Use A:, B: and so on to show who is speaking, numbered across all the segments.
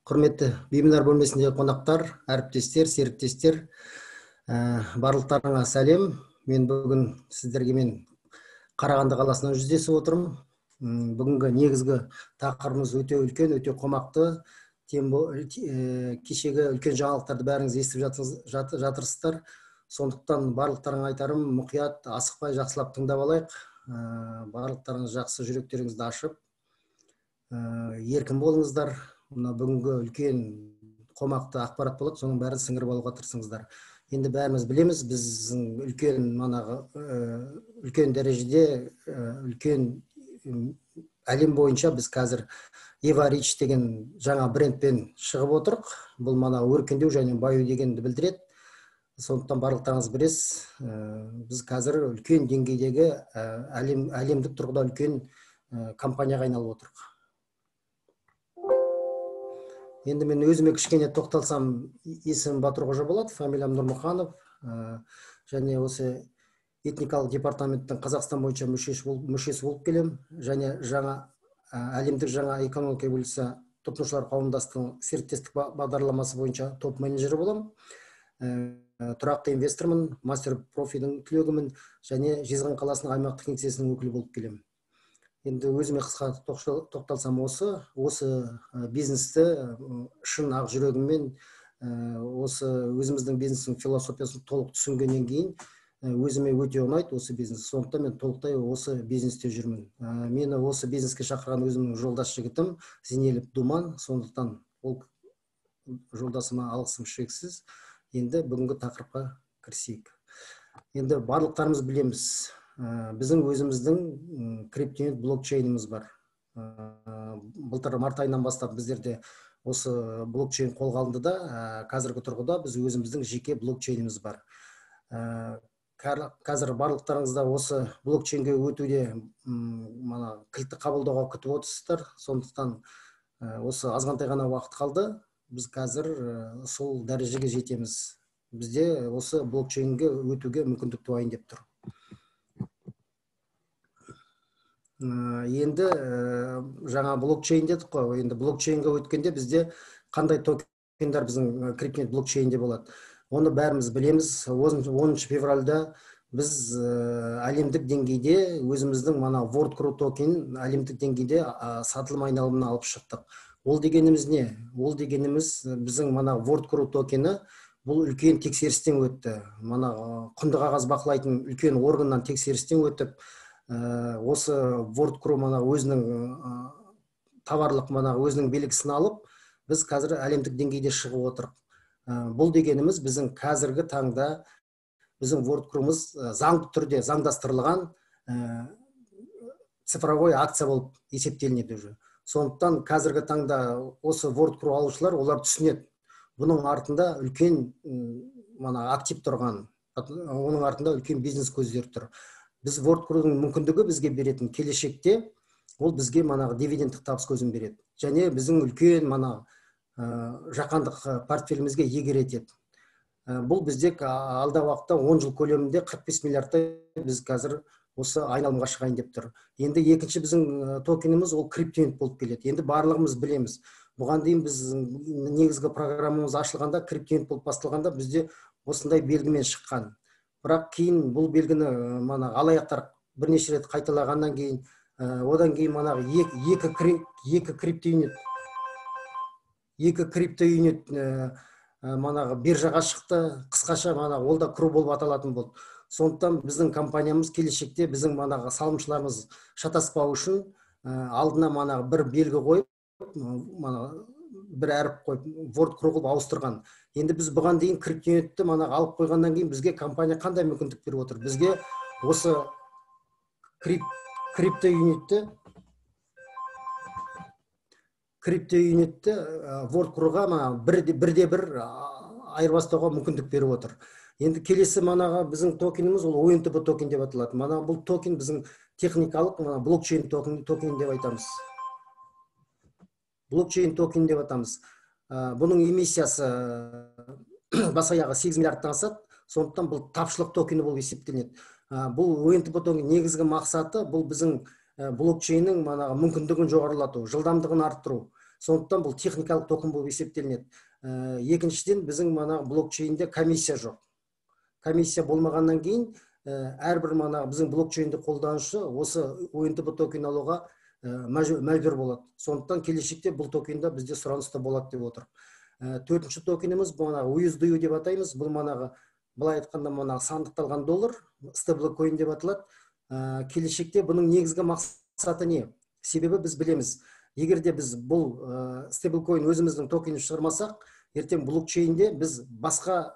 A: Құрметті вебинар бөлмесіндегі қонақтар, әріптестер, серіктестер, барлықтарыңа сәлем. Мен бүгін сіздерге мен Қарағанды қаласынан жүздесіп отырмын. Бүгінгі негізгі тақырыбымыз өте үлкен, өте қомақты. Кешегі үлкен жаңалықтарды бәріңіз естіп жатырсыздар. Сондықтан барлықтарыңа айтарым, мұқият, асықпай жақсылап тыңдап алайық. Барлықтарыңыз жақсы жүректеріңізді ашып, еркін болыңыздар. Мына бүгінгі үлкен қомақты ақпарат болады, соның бәрін сіңіріп алуға тырысыңыздар. Енді бәріміз білеміз, біздің үлкен манағы үлкен дәрежеде үлкен әлем бойынша біз қазір Evorich деген жаңа брендпен шығып отырық. Бұл мана өркендеу және баю дегенді білдіреді. Сондықтан барлықтарыңыз білесіз, біз қазір үлкен деңгейдегі әлемдік тұрғыда үлкен компанияға айналып отырық. Енді мен өзіме кішкене тоқталсам, есімім Батыр Қожаболат, фамилиям Нұрмұханов, және осы этникалық департаменттің Қазақстан бойынша мүшесі болып келем, және жаңа әлемдік жаңа экономика эволюция тұтынушылар қауымдастығының серіктестік бағдарламасы бойынша топ менеджері боламын. Тұрақты инвестормын, мастер профидің түлегімін және Жезқазған қаласының аймақтық кеңсесінің өкілі болып келемін. Енді өзіме қысқа тоқталсам, осы бизнесті шын ақ жүрегіммен, осы өзіміздің бизнестің философиясын толық түсінгеннен кейін өзіме өте ұнайды осы бизнес. Сондықтан мен толықтай осы бизнесте жүрмін. Мені осы бизнеске шақырған өзімнің жолдас жігітім Зейнеліп Думан. Сондықтан ол жолдасыма алғысым шексіз. Енді бүгінгі тақырыпқа кірісейік. Енді барлықтарымыз білеміз, біздің өзіміздің криптоюнит блокчейніміз бар. Былтыр март айынан бастап біздерде осы блокчейн қолға алынды да, қазіргі тұрғыда біз өзіміздің жеке блокчейніміз бар. Қазір барлықтарыңызда осы блокчейнге өтуде мана кілтті қабылдауға күтіп отырсыздар. Сондықтан осы азғантай ғана уақыт қалды. Біз қазір сол дәрежеге жетеміз. Бізде осы блокчейнге өтуге мүмкіндік туайын деп тұр. Енді жаңа блокчейн дедік қой. Енді блокчейнге өткенде бізде қандай токендар біздің криптонит блокчейнде болады? Оны бәріміз білеміз. 10 февральда біз әлемдік деңгейде өзіміздің мана WordCrew токен әлемдік деңгейде сатылым айналымына алып шықтық. Ол дегеніміз не? Ол дегеніміз біздің мана WordCrew токені бұл үлкен тексерістен өтті. Мана құнды қағаз бақылайтын үлкен органнан тексерістен өтіп, осы WordCrew мана өзінің товарлық мана өзінің белгісін алып, біз қазір әлемдік деңгейде шығып отырық. Бұл дегеніміз біздің қазіргі таңда біздің WordCrew'мыз заңды түрде заңдастырылған цифровой акция болып есептелінеді уже. Сондықтан қазіргі таңда осы WordCrew алушылар олар түсінеді. Бұның артында үлкен мана актив тұрған, оның артында үлкен бизнес көздері тұр. Біз WordCrew'ның мүмкіндігі бізге беретін келешекте ол бізге манағы дивидендтік табыс көзін береді. Және біздің үлкен мана жаһандық портфелімізге егер етеді. Бұл бізде алдағы уақытта 10 жыл көлемінде 45 миллиардтай біз қазір осы айналымға шығайын деп тұр. Енді екінші біздің токеніміз ол криптоюнит болып келеді. Енді барлығымыз білеміз. Бұған дейін біз негізгі программамыз ашылғанда, криптоюнит болып басталғанда бізде осындай белгімен шыққан. Бірақ кейін бұл белгіні мана алаяқтар бірнеше рет қайталағаннан кейін, одан кейін манағы екі криптоюнит манағы биржаға шықты. Қысқаша манағы ол да кру болып аталатын болды. Сондықтан біздің компаниямыз келешекте біздің манағы салымшыларымыз шатаспау үшін алдына манағы бір белгі қойып, манағы бір әріп қойып, WordCrew қылып ауыстырған. Енді біз бұған дейін криптоюнитті манағы алып қойғаннан кейін бізге компания қандай мүмкіндік беріп отыр? Бізге осы криптоюнитті WordCrew'ға бірде бір айырбастауға мүмкіндік беріп отыр. Енді келесі манағы біздің токеніміз ол ONTB токен деп аталады. Мана бұл токен біздің техникалық мана блокчейн токен деп айтамыз. Блокчейн токен деп атамыз. Бұның эмиссиясы бас аяғы 8 миллиардтан асады. Сондықтан бұл тапшылық токені болып есептелінеді. Бұл ONTB токен негізгі мақсаты бұл біздің блокчейннің манағы мүмкіндігін жоғарылату, жылдамдығын арттыру. Сондықтан бұл техникалық токен болып есептелінеді. Екіншіден, біздің мана блокчейнде комиссия жоқ. Комиссия болмағаннан кейін әрбір мана біздің блокчейнді қолданушы осы УНТБ токен алуға мәжбүр болады. Сондықтан келешекте бұл токенда бізде сұраныста болады деп отыр. Төртінші токеніміз мана USDU деп атаймыз. Бұл манағы, былай айтқанда, мана сандықталған доллар, стейблкоин деп аталады. Келешекте бұның негізгі мақсаты не? Себебі біз білеміз, егер де біз бұл стейблкоин өзіміздің токенін шығармасақ, ертең блокчейнде біз басқа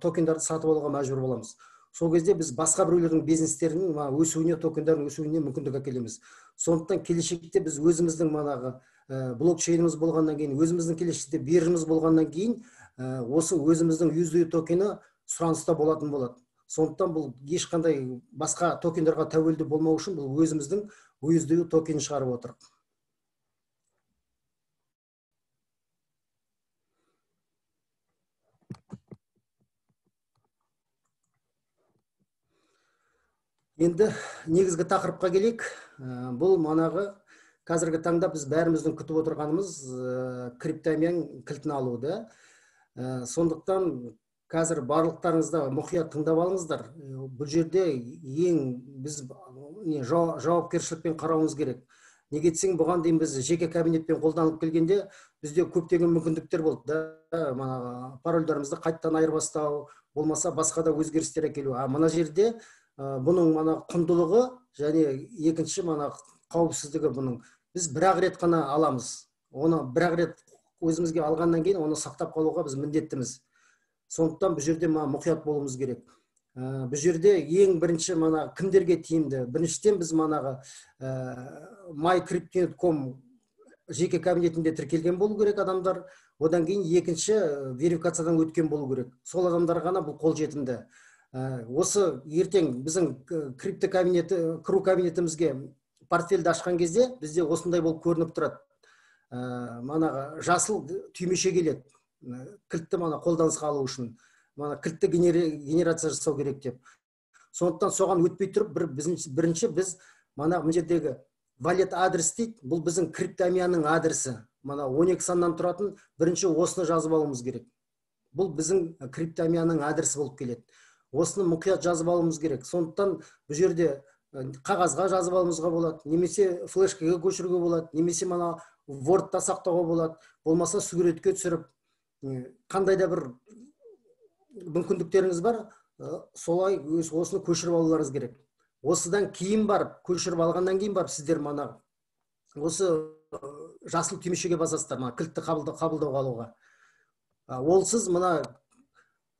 A: токендарды сатып алуға мәжбүр боламыз. Сол кезде біз басқа біреулердің бизнестерінің өсуіне, токендердің өсуіне мүмкіндік әкелеміз. Сондықтан келешекте біз өзіміздің манағы блокчейніміз болғаннан кейін, өзіміздің келешекте биржамыз болғаннан кейін, осы өзіміздің USDU токені сұраныста болатын болады. Сондықтан бұл ешқандай басқа токендерға тәуелді болмау үшін бұл өзіміздің USDU токенін шығарып отырмыз. Енді негізгі тақырыпқа келейік. Бұл манағы қазіргі таңда біз бәріміздің күтіп отырғанымыз криптомияның кілтін алуды. Сондықтан қазір барлықтарыңызда мұқият тыңдап алыңыздар. Бұл жерде ең біз жауапкершілікпен қарауымыз керек. Неге десең, бұған дейін біз жеке кабинетпен қолданып келгенде бізде көптеген мүмкіндіктер болды да, манағы парольдарымызды қайтадан айырбастау, болмаса басқа да өзгерістер әкелу. А мына жерде бұның мана құндылығы және екінші мана қауіпсіздігі бұның. Біз бір-ақ рет қана аламыз. Оны бір-ақ рет өзімізге алғаннан кейін оны сақтап қалуға біз міндеттіміз. Сондықтан бұл жерде мана мұқият болуымыз керек. Бұл жерде ең бірінші мана кімдерге тиімді? Біріншіден біз манағы mycrypto.com жеке кабинетінде тіркелген болу керек адамдар. Одан кейін екінші верификациядан өткен болу керек. Сол адамдар ғана бұл қолжетімді. Осы ертең біздің крипто кабинеті, кіру кабинетімізге портфельді ашқан кезде бізде осындай болып көрініп тұрады. Манағы жасыл түймеше келеді. Кілтті мана қолданысқа алу үшін. Мана кілтті генерация жасау керек деп. Сондықтан соған өтпей тұрып, бірінші біз мана мына жердегі wallet адрес дейді, бұл біздің криптомияның адресі. Мана 12 саннан тұратын, бірінші осыны жазып алуымыз керек. Бұл біздің криптомияның адресі болып келеді. Осыны мұқият жазып алуымыз керек. Сондықтан бұл жерде қағазға жазып алуымызға болады, немесе флешкаға көшіруге болады, немесе мана Word-та сақтауға болады, болмаса суретке түсіріп, қандай да бір мүмкіндіктеріңіз бар, солай осыны көшіріп алуларыңыз керек. Осыдан кейін барып, көшіріп алғаннан кейін барып сіздер мана осы жасыл түймешеге басасыздар, мына кілтті қабылдауға алуға. Олсыз мына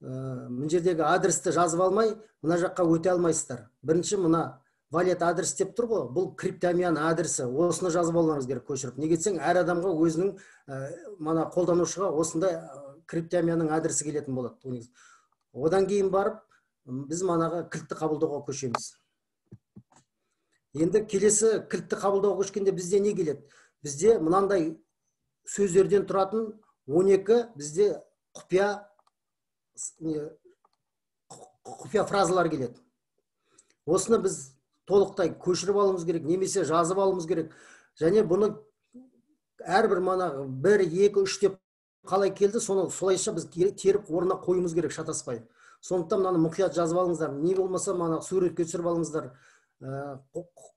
A: мына жердегі адресті жазып алмай, мына жаққа өте алмайсыздар. Бірінші мына wallet адрес деп тұр ғой, бұл криптомияның адресі. Осыны жазып алуларыңыз керек көшіріп. Неге десең, әр адамға өзінің мына қолданушыға осындай криптомияның адресі келетін болады. Одан кейін барып біз манағы кілтті қабылдауға көшеміз. Енді келесі кілтті қабылдауға көшкенде бізде не келеді? Бізде мынандай сөздерден тұратын 12 бізде құпия фразалар келеді. Осыны біз толықтай көшіріп алуымыз керек, немесе жазып алуымыз керек. Және бұны әрбір манағы 1, 2, 3 деп қалай келді, соны солайша біз теріп орнына қоюымыз керек, шатаспай. Сондықтан мынаны мұқият жазып алыңыздар. Не болмаса мана суретке түсіріп алыңыздар,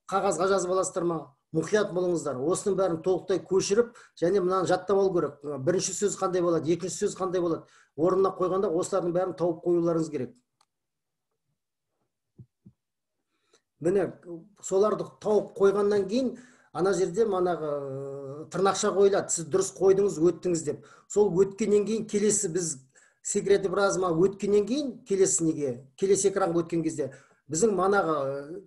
A: қағазға жазып аласыздар ма, мұқият болыңыздар. Осының бәрін толықтай көшіріп, және мынаны жаттап алу керек. Бірінші сөз қандай болады, екінші сөз қандай болады, орнына қойғанда осылардың бәрін тауып қоюларыңыз керек. Міне, соларды тауып қойғаннан кейін ана жерде манағы тырнақша қойылады, сіз дұрыс қойдыңыз, өттіңіз деп. Сол өткеннен кейін келесі біз секреті біразма өткеннен кейін келесі неге, келесі экранға өткен кезде біздің манағы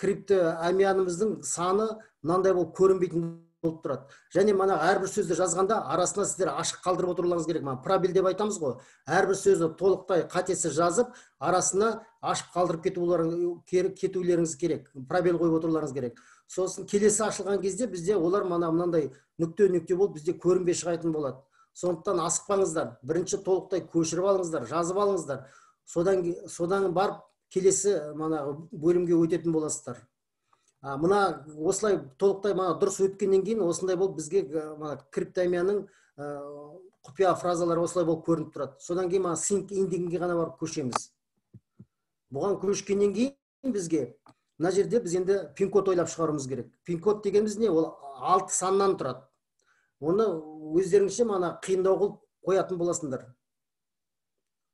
A: криптоәмиянымыздың саны мынандай болып көрінбейтін болып тұрады. Және мана әрбір сөзді жазғанда арасына сіздер ашық қалдырып отыруларыңыз керек. Мана пробел деп айтамыз ғой. Әрбір сөзді толықтай қатесіз жазып, арасына ашып қалдырып кетулеріңіз керек. Пробел қойып отыруларыңыз керек. Сосын келесі ашылған кезде бізде олар мана мынандай нүкте-нүкте болып бізде көрінбей шығатын болады. Сондықтан асықпаңыздар. Бірінші толықтай көшіріп алыңыздар, жазып алыңыздар. Содан барып келесі мана бөлімге өтетін боласыздар. Мына осылай толықтай мына дұрыс өткеннен кейін осындай болып бізге мына криптоәмиянның құпия фразалары осылай болып көрініп тұрады. Содан кейін мына sync in дегенге ғана барып көшеміз. Бұған көшкеннен кейін бізге мына жерде біз енді пин-код ойлап шығаруымыз керек. Пин-код дегеніміз не? Ол 6 саннан тұрады. Оны өздеріңізше мана қиындау қылып қоятын боласыңдар.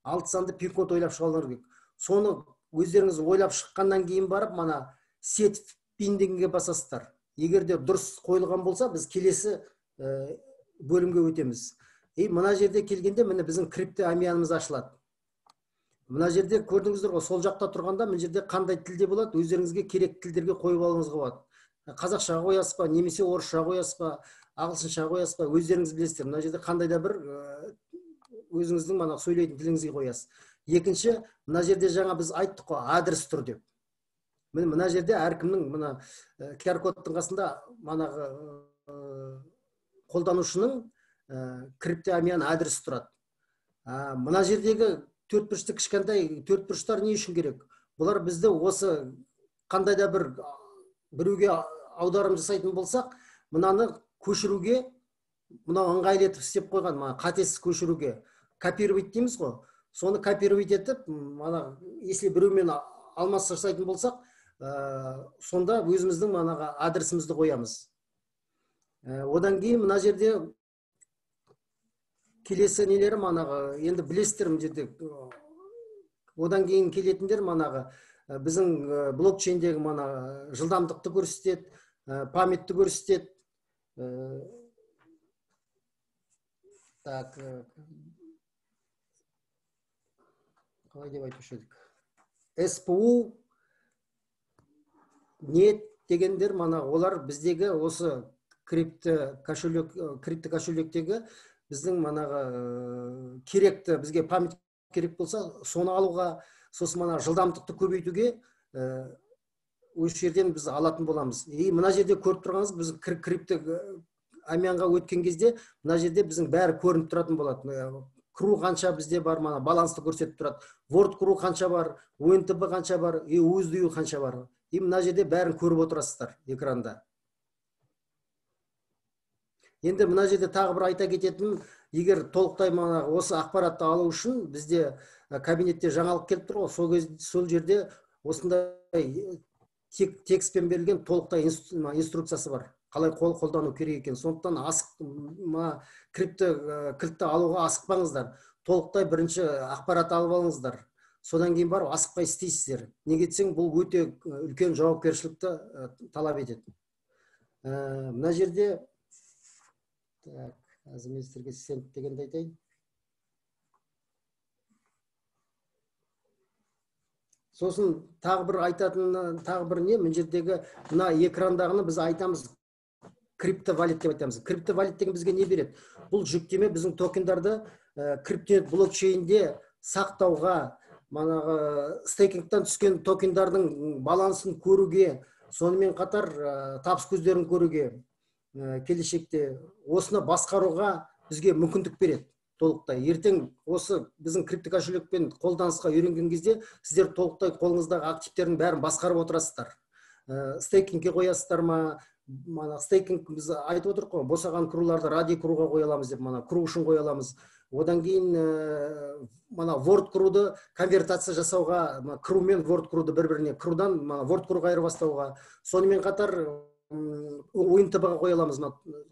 A: 6 санды пин-код ойлап шығарулар керек. Соны өздеріңіз ойлап шыққаннан кейін барып мана сет пин дегенге басасыздар. Егер де дұрыс қойылған болса, біз келесі бөлімге өтеміз. И мына жерде келгенде міне біздің криптоәмиянымыз ашылады. Мына жерде көрдіңіздер ғой, сол жақта тұрғанда мына жерде қандай тілде болады, өздеріңізге керек тілдерге қойып алуыңызға болады. Қазақша қоясыз ба, немесе орысша қоясыз ба, ағылшынша қоясыз ба, өздеріңіз білесіздер. Мына жерде қандай да бір өзіңіздің мана сөйлейтін тіліңізге қоясыз. Екінші, мына жерде жаңа біз айттық қой, адрес тұр деп. Міне мына жерде әркімнің мына QR кодтың қасында манағы қолданушының криптоәмиян адресі тұрады. Мына жердегі төрт бұрышты кішкентай төрт бұрыштар не үшін керек? Бұлар бізді осы қандай да бір біреуге аударым жасайтын болсақ, мынаны көшіруге, мынау ыңғайлы етіп істеп қойған, мына қатесіз көшіруге копировать дейміз ғой. Соны копировать етіп, мана если біреумен алмас жасайтын болсақ, сонда өзіміздің манаға адресімізді қоямыз. Одан кейін мына жерде келесі нелері манағы, енді білесіздер мына жерде, одан кейін келетіндер манағы біздің блокчейндегі мана жылдамдықты көрсетеді, памятті көрсетеді. Так, қалай деп айтушы едік? СПУ нет дегендер мана олар біздегі осы крипто кошелек, крипто кошелектегі біздің манағы керекті, бізге память керек болса, соны алуға, сосын мана жылдамдықты көбейтуге осы жерден біз алатын боламыз. И мына жерде көріп тұрғаныңыз, біз крипто әмиянға өткен кезде мына жерде біздің бәрі көрініп тұратын болады. Кру қанша бізде бар, мана балансты көрсетіп тұрады. Word кру қанша бар, УНТБ қанша бар, и USDU қанша бар. И мына жерде бәрін көріп отырасыздар экранда. Енді мына жерде тағы бір айта кететінім, егер толықтай мана осы ақпаратты алу үшін бізде кабинетте жаңалық келіп тұр ғой, сол кез, сол жерде осындай текстпен берілген толықтай инструкциясы бар. Қалай қолдану керек екен. Сондықтан крипто кілтті алуға асықпаңыздар. Толықтай бірінші ақпарат алып алыңыздар. Содан кейін барып асықпай істейсіздер. Неге десең, бұл өте үлкен жауапкершілікті талап етеді. Мына жерде так, қазір мен сіздерге сент дегенді айтайын. Сосын тағы бір айтатын, тағы бір не, мына жердегі мына экрандағыны біз айтамыз, криптовалют деп айтамыз. Криптовалют деген бізге не береді? Бұл жүктеме біздің токендарды крипто блокчейнде сақтауға, манағы стейкингтан түскен токендардың балансын көруге, сонымен қатар табыс көздерін көруге, келешекте осыны басқаруға бізге мүмкіндік береді толықтай. Ертең осы біздің крипто кошелекпен қолданысқа үйренген кезде сіздер толықтай қолыңыздағы активтердің бәрін басқарып отырасыздар. Стейкингке қоясыздар ма? Мана стейкинг біз айтып отырмық қой, босаған круларды ради круға қоя аламыз деп, мана кру үшін қоя аламыз. Одан кейін мана Word круды конвертация жасауға, мына кру мен Word круды бір-біріне, крудан мана Word круға айырбастауға, сонымен қатар УНТБ-ға қоя аламыз.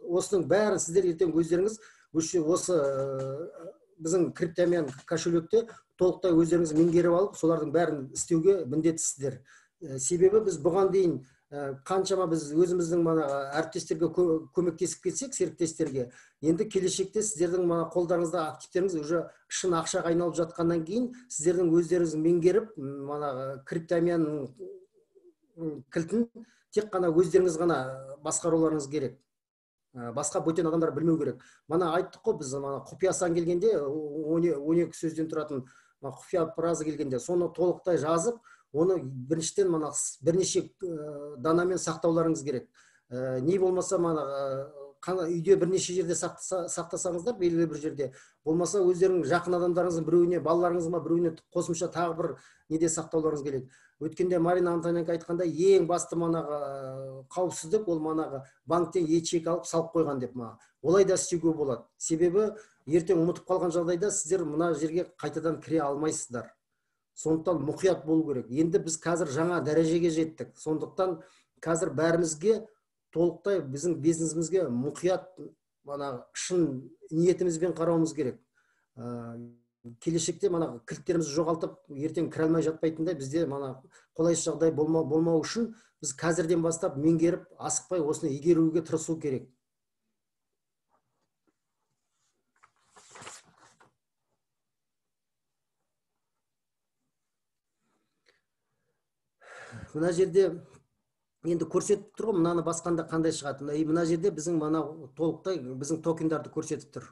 A: Осының бәрін сіздер ертең өздеріңіз осы біздің криптомен кошелекте толықтай өздеріңіз меңгеріп алып, солардың бәрін істеуге міндеттісіздер. Себебі біз бұған дейін қаншама біз өзіміздің мана әріптестерге көмектесіп келсек, серіктестерге, енді келешекте сіздердің мана қолдарыңызда активтеріңіз уже шын ақшаға айналып жатқаннан кейін сіздердің өздеріңіз меңгеріп мана криптоменнің кілтін тек қана өздеріңіз ғана басқаруларыңыз керек. Басқа бөтен адамдар білмеу керек. Мана айттық қой біз, мана құпия сан келгенде 12 сөзден тұратын құпия фраза келгенде соны толықтай жазып, оны біріншіден мана бірнеше данамен сақтауларыңыз керек. Не болмаса мана үйде бірнеше жерде сақтасаңыздар, белгілі бір жерде, болмаса өздерінің жақын адамдарыңыздың біреуіне, балаларыңызға біреуіне қосымша тағы бір неде сақтауларыңыз керек. Өткенде Марина Антоненко айтқанда, ең басты манағы қауіпсіздік ол манағы банктен ячейка алып салып қойған деп маған. Олай да істеуге болады. Себебі ертең ұмытып қалған жағдайда сіздер мына жерге қайтадан кіре алмайсыздар. Сондықтан мұқият болу керек. Енді біз қазір жаңа дәрежеге жеттік. Сондықтан қазір бәрімізге толықтай біздің бизнесімізге мұқият мана шын ниетімізбен қарауымыз керек. Келешекте мана кілттерімізді жоғалтып, ертең кіре алмай жатпайтындай бізде мана қолайсыз жағдай болмау үшін біз қазірден бастап меңгеріп, асықпай осыны игеруге тырысу керек. Мына жерде енді көрсетіп тұр ғой, мынаны басқанда қандай шығады. Мына жерде біздің мана толықтай біздің токендарды көрсетіп тұр.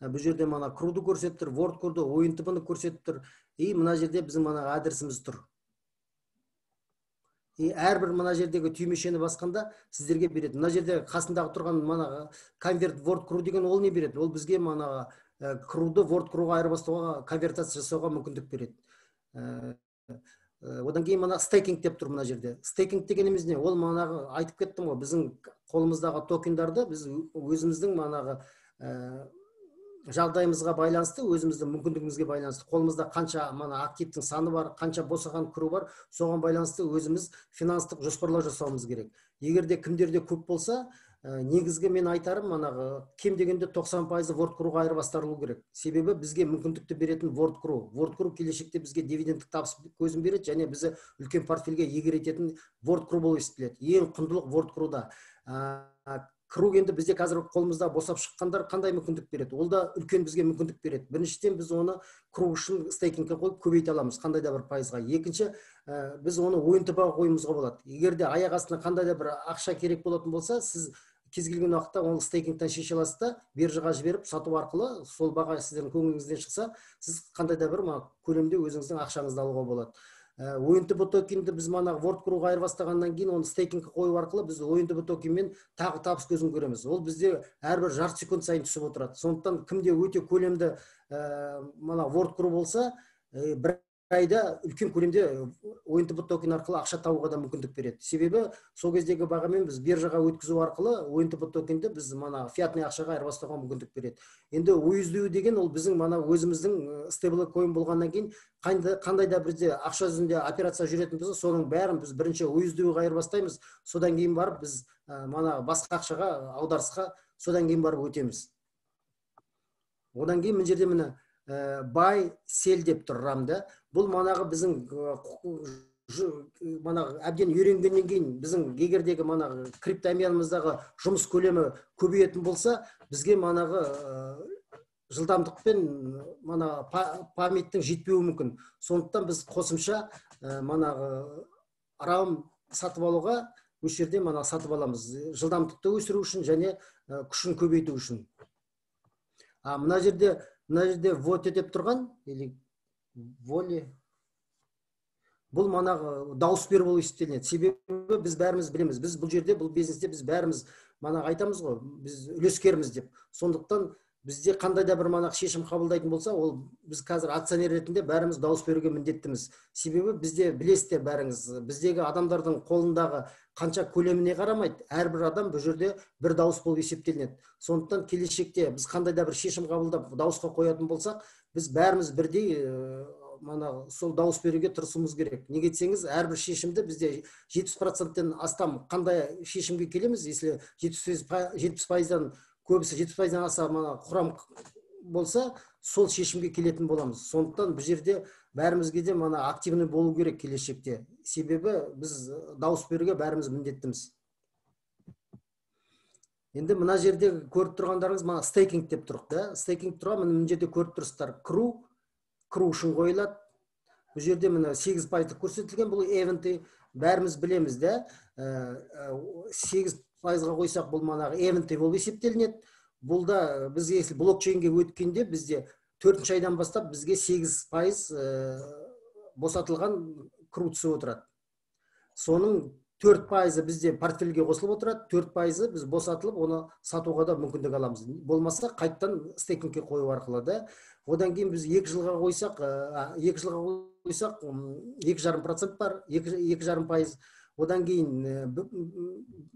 A: Бұл жерде мана круды көрсетіп тұр, Word круды, ойын тібіні көрсетіп тұр. И мына жерде біздің мана адресіміз тұр. И әрбір мына жердегі түймешені басқанда сіздерге береді. Мына жерде қасындағы тұрған мана конверт Word кру деген ол не береді? Ол бізге мана круды Word круға айырбастауға, конвертация жасауға мүмкіндік береді. Одан кейін мана стейкинг деп тұр мына жерде. Стейкинг дегеніміз не? Ол манағы айтып кеттім ғой, біздің қолымыздағы токендарды біз өзіміздің манағы жағдайымызға байланысты, өзіміздің мүмкіндігімізге байланысты, қолымызда қанша мана активтің саны бар, қанша босаған кіру бар, соған байланысты өзіміз финанстық жоспарлау жасауымыз керек. Егер де кімдерде көп болса, негізгі мен айтарым, манағы кем дегенде 90% Word круға айырбастырылу керек. Себебі бізге мүмкіндікті беретін Word кру. Word кру келешекте бізге дивидендтік табыс көзін береді және бізді үлкен портфельге егер ететін Word кру болып есептеледі. Ең құндылық Word круда. Кру енді бізде қазір қолымызда босап шыққандар қандай мүмкіндік береді? Ол да үлкен бізге мүмкіндік береді. Біріншіден, біз оны кру үшін стейкингке қойып көбейте аламыз қандай да бір пайызға. Екінші, біз оны ойын тыбаға қоюымызға болады. Егер де аяқ астына қандай да бір ақша керек болатын болса, сіз кез келген уақытта оны стейкингтен шеше аласыз да, биржаға жіберіп сату арқылы сол баға сіздердің көңіліңізден шықса, сіз қандай да бір көлемде өзіңіздің ақшаңызды алуға болады. Ойын түбі токенді біз манағы Word круға айырбастағаннан кейін оны стейкингке қою арқылы біз ойын түбі токенмен тағы табыс көзін көреміз. Ол бізде әрбір жарты секунд сайын түсіп отырады. Сондықтан кімде өте көлемді мана Word кру болса, бір айда үлкен көлемде ойын түбі токен арқылы ақша табуға да мүмкіндік береді. Себебі сол кездегі бағамен біз биржаға өткізу арқылы ойын түбі токенді біз мана фиатный ақшаға айырбастауға мүмкіндік береді. Енді USDU деген ол біздің мана өзіміздің стейблкоин болғаннан кейін қандай да бізде ақша жүзінде операция жүретін болса, соның бәрін біз бірінші USDU-ға айырбастаймыз, содан кейін барып біз мана басқа ақшаға аударысқа содан кейін барып өтеміз. Одан кейін мына жерде міне buy sell деп тұр рамда. Бұл манағы біздің манағы әбден үйренгеннен кейін біздің егердегі манағы криптоәмиянымыздағы жұмыс көлемі көбейетін болса, бізге манағы жылдамдықпен мана памяттің жетпеуі мүмкін. Сондықтан біз қосымша манағы рам сатып алуға осы жерде мана сатып аламыз. Жылдамдықты өсіру үшін және күшін көбейту үшін. Мына жерде вот деп тұрған, или воли, бұл манағы дауыс беру болып есептелінеді. Себебі біз бәріміз білеміз, біз бұл жерде, бұл бизнесте біз бәріміз манағы айтамыз ғой, біз үлескерміз деп. Сондықтан бізде қандай да бір манағы шешім қабылдайтын болса, ол біз қазір акционер ретінде бәріміз дауыс беруге міндеттіміз. Себебі бізде білесіздер бәріңіз, біздегі адамдардың қолындағы қанша көлеміне қарамайды, әрбір адам бұл жерде бір дауыс болып есептелінеді. Сондықтан келешекте біз қандай да бір шешім қабылдап дауысқа қоятын болсақ, біз бәріміз бірдей мана сол дауыс беруге тырысуымыз керек. Неге десеңіз, әрбір шешімді бізде 70%-тен астам қандай шешімге келеміз, если 70%-дан көбісі 70%-дан аса мана құрам болса, сол шешімге келетін боламыз. Сондықтан бұл жерде бәрімізге де мана активный болу керек келешекте. Себебі біз дауыс беруге бәріміз міндеттіміз. Енді мына жерде көріп тұрғандарыңыз мына стейкинг деп тұрық, да? Стейкинг тұра, мына жерде көріп тұрсыздар. Кру, кру үшін қойылады. Бұл жерде мына 8% көрсетілген, бұл эвенты бәріміз білеміз, да? 8%-ға қойсақ, бұл манағы эвенты болып есептелінеді. Бұл да біз если блокчейнге өткенде бізде 4-ші айдан бастап бізге 8% босатылған кру түсіп отырады. Соның 4%-ы бізде портфельге қосылып отырады, 4%-ы біз босатылып, оны сатуға да мүмкіндік аламыз. Болмаса қайттан стейкингке қою арқылы да. Одан кейін біз 2 жылға қойсақ, 2 жылға қойсақ, 2,5% бар, 2,5%. Одан кейін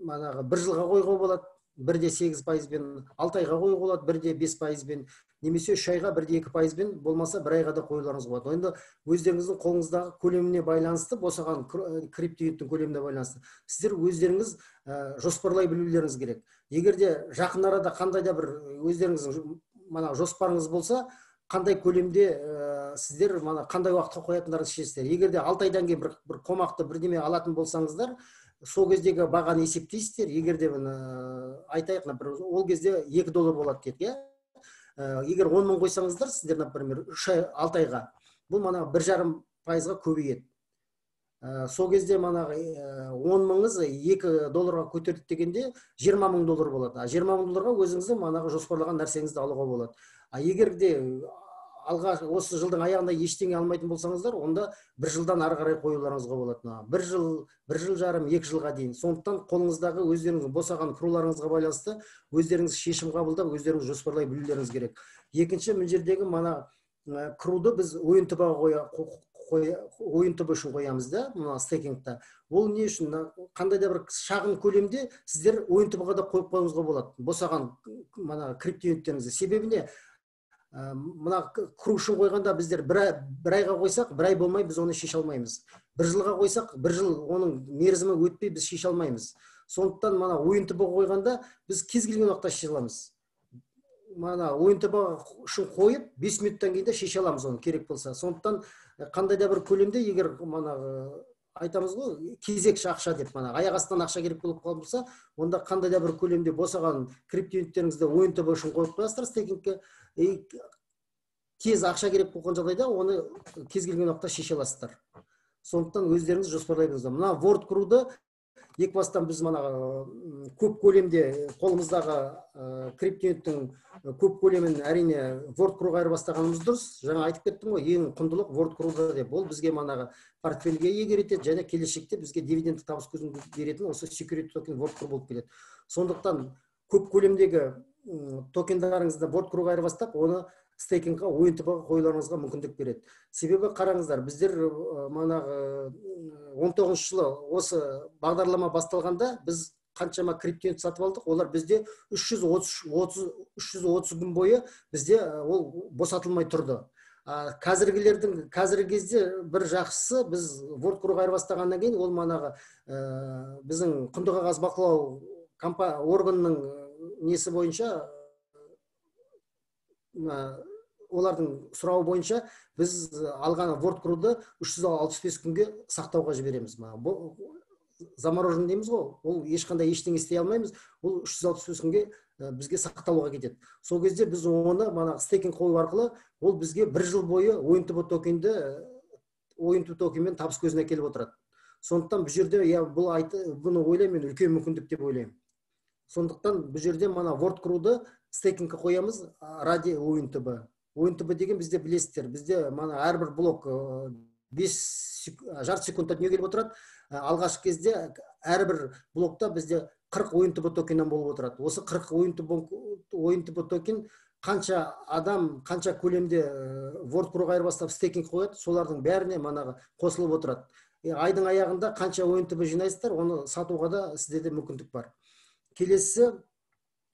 A: манағы 1 жылға қоюға болады, 1,8%-бен, 6 айға қоюға болады, 1,5%-бен, немесе 3 айға 1,2%-бен, болмаса 1 айға да қоюларыңызға болады. Енді өздеріңіздің қолыңыздағы көлеміне байланысты, босаған криптоюниттің көлеміне байланысты сіздер өздеріңіз жоспарлай білулеріңіз керек. Егер де жақын арада қандай да бір өздеріңіздің мана жоспарыңыз болса, қандай көлемде сіздер мана қандай уақытқа қоятындарыңызды шешесіздер. Егер де 6 айдан кейін бір қомақты бірдеме алатын болсаңыздар, сол кездегі бағаны есептейсіздер. Егер де айтайық, например, ол кезде 2 доллар болады дедік, иә? Егер 10 мың қойсаңыздар, сіздер, например, 3 ай, 6 айға, бұл мана 1,5%-ға көбейеді. Сол кезде манағы 10 мыңыз 2 долларға көтерді дегенде 20 мың доллар болады. А 20 мың долларға өзіңіздің манағы жоспарлаған нәрсеңізді алуға болады. А егер де алға осы жылдың аяғында ештеңе алмайтын болсаңыздар, онда 1 жылдан ары қарай қоюларыңызға болады. 1 жыл, 1 жыл жарым, 2 жылға дейін. Сондықтан қолыңыздағы өздеріңіздің босаған круларыңызға байланысты өздеріңіз шешім қабылдап, өздеріңіз жоспарлай білулеріңіз керек. Екінші, мына жердегі мана круды біз ойын тобы үшін қоямыз да, мына стейкингта. Ол не үшін? Қандай да бір шағын көлемде сіздер ойын тобыға да қойып қоюыңызға болады. Босаған мана криптоюниттеріңізді. Себебі не? Мына кру үшін қойғанда біздер бір айға қойсақ, бір ай болмай біз оны шеше алмаймыз. 1 жылға қойсақ, 1 жыл оның мерзімі өтпей біз шеше алмаймыз. Сондықтан мана ойын тобы қойғанда біз кез келген уақытта шеше аламыз. Мана ойын тобы үшін қойып, 5 минуттан кейін де шеше аламыз оны керек болса. Сондықтан қандай да бір көлемде егер мана айтамыз ғой, кезекші ақша деп, мана аяқ астынан ақша керек болып қалса, онда қандай да бір көлемде босаған криптоюниттеріңізді ойын тобы үшін қойып қоясыздар стейкингке. Тез ақша керек болған жағдайда оны кез келген уақытта шеше аласыздар. Сондықтан өздеріңіз жоспарлай біліңіздер. Мына World Crew'ды екі бастан біз мана көп көлемде қолымыздағы криптоюниттің көп көлемін әрине World Crew'ға айырбастағанымыз дұрыс. Жаңа айтып кеттім ғой, ең құндылық World Crew'да деп. Ол бізге манағы портфельге егер етеді және келешекте бізге дивидендті табыс көзін беретін осы security токен World Crew болып келеді. Сондықтан көп көлемдегі токендарыңызды World Crew'ға айырбастап, оны стейкингқа, ойын тобыға қоюларыңызға мүмкіндік береді. Себебі қараңыздар, біздер манағы 19 жылы осы бағдарлама басталғанда біз қаншама криптоюнит сатып алдық, олар бізде 330 күн бойы бізде ол босатылмай тұрды. Қазіргі кезде бір жақсысы, біз World Crew'ға айырбастағаннан кейін ол манағы біздің құнды қағаз бақылау органының несі бойынша, олардың сұрауы бойынша біз алған World Crew'ды 365 күнге сақтауға жібереміз. Заморожен дейміз ғой, ол ешқандай ештеңе істей алмаймыз, ол 365 күнге бізге сақталуға кетеді. Сол кезде біз оны мана стейкинг қою арқылы ол бізге 1 жыл бойы ойын тобы токенді, ойын тобы токенмен табыс көзіне келіп отырады. Сондықтан бұл жерде, я бұл айты, бұны ойлаймын, мен үлкен мүмкіндік деп ойлаймын. Сондықтан бұл жерде мана World Crew'ды стейкингке қоямыз ради ойын тобы. Ойын тобы деген бізде білесіздер, бізде мана әрбір блок 5 жарты секундта дүниеге келіп отырады. Алғашқы кезде әрбір блокта бізде 40 ойын тобы токеннен болып отырады. Осы 40 ойын тобы токен қанша адам, қанша көлемде World Crew'ға айырбастап стейкинг қояды, солардың бәріне манағы қосылып отырады. Айдың аяғында қанша ойын тобы жинайсыздар, оны сатуға да сіздерде мүмкіндік бар. Келесі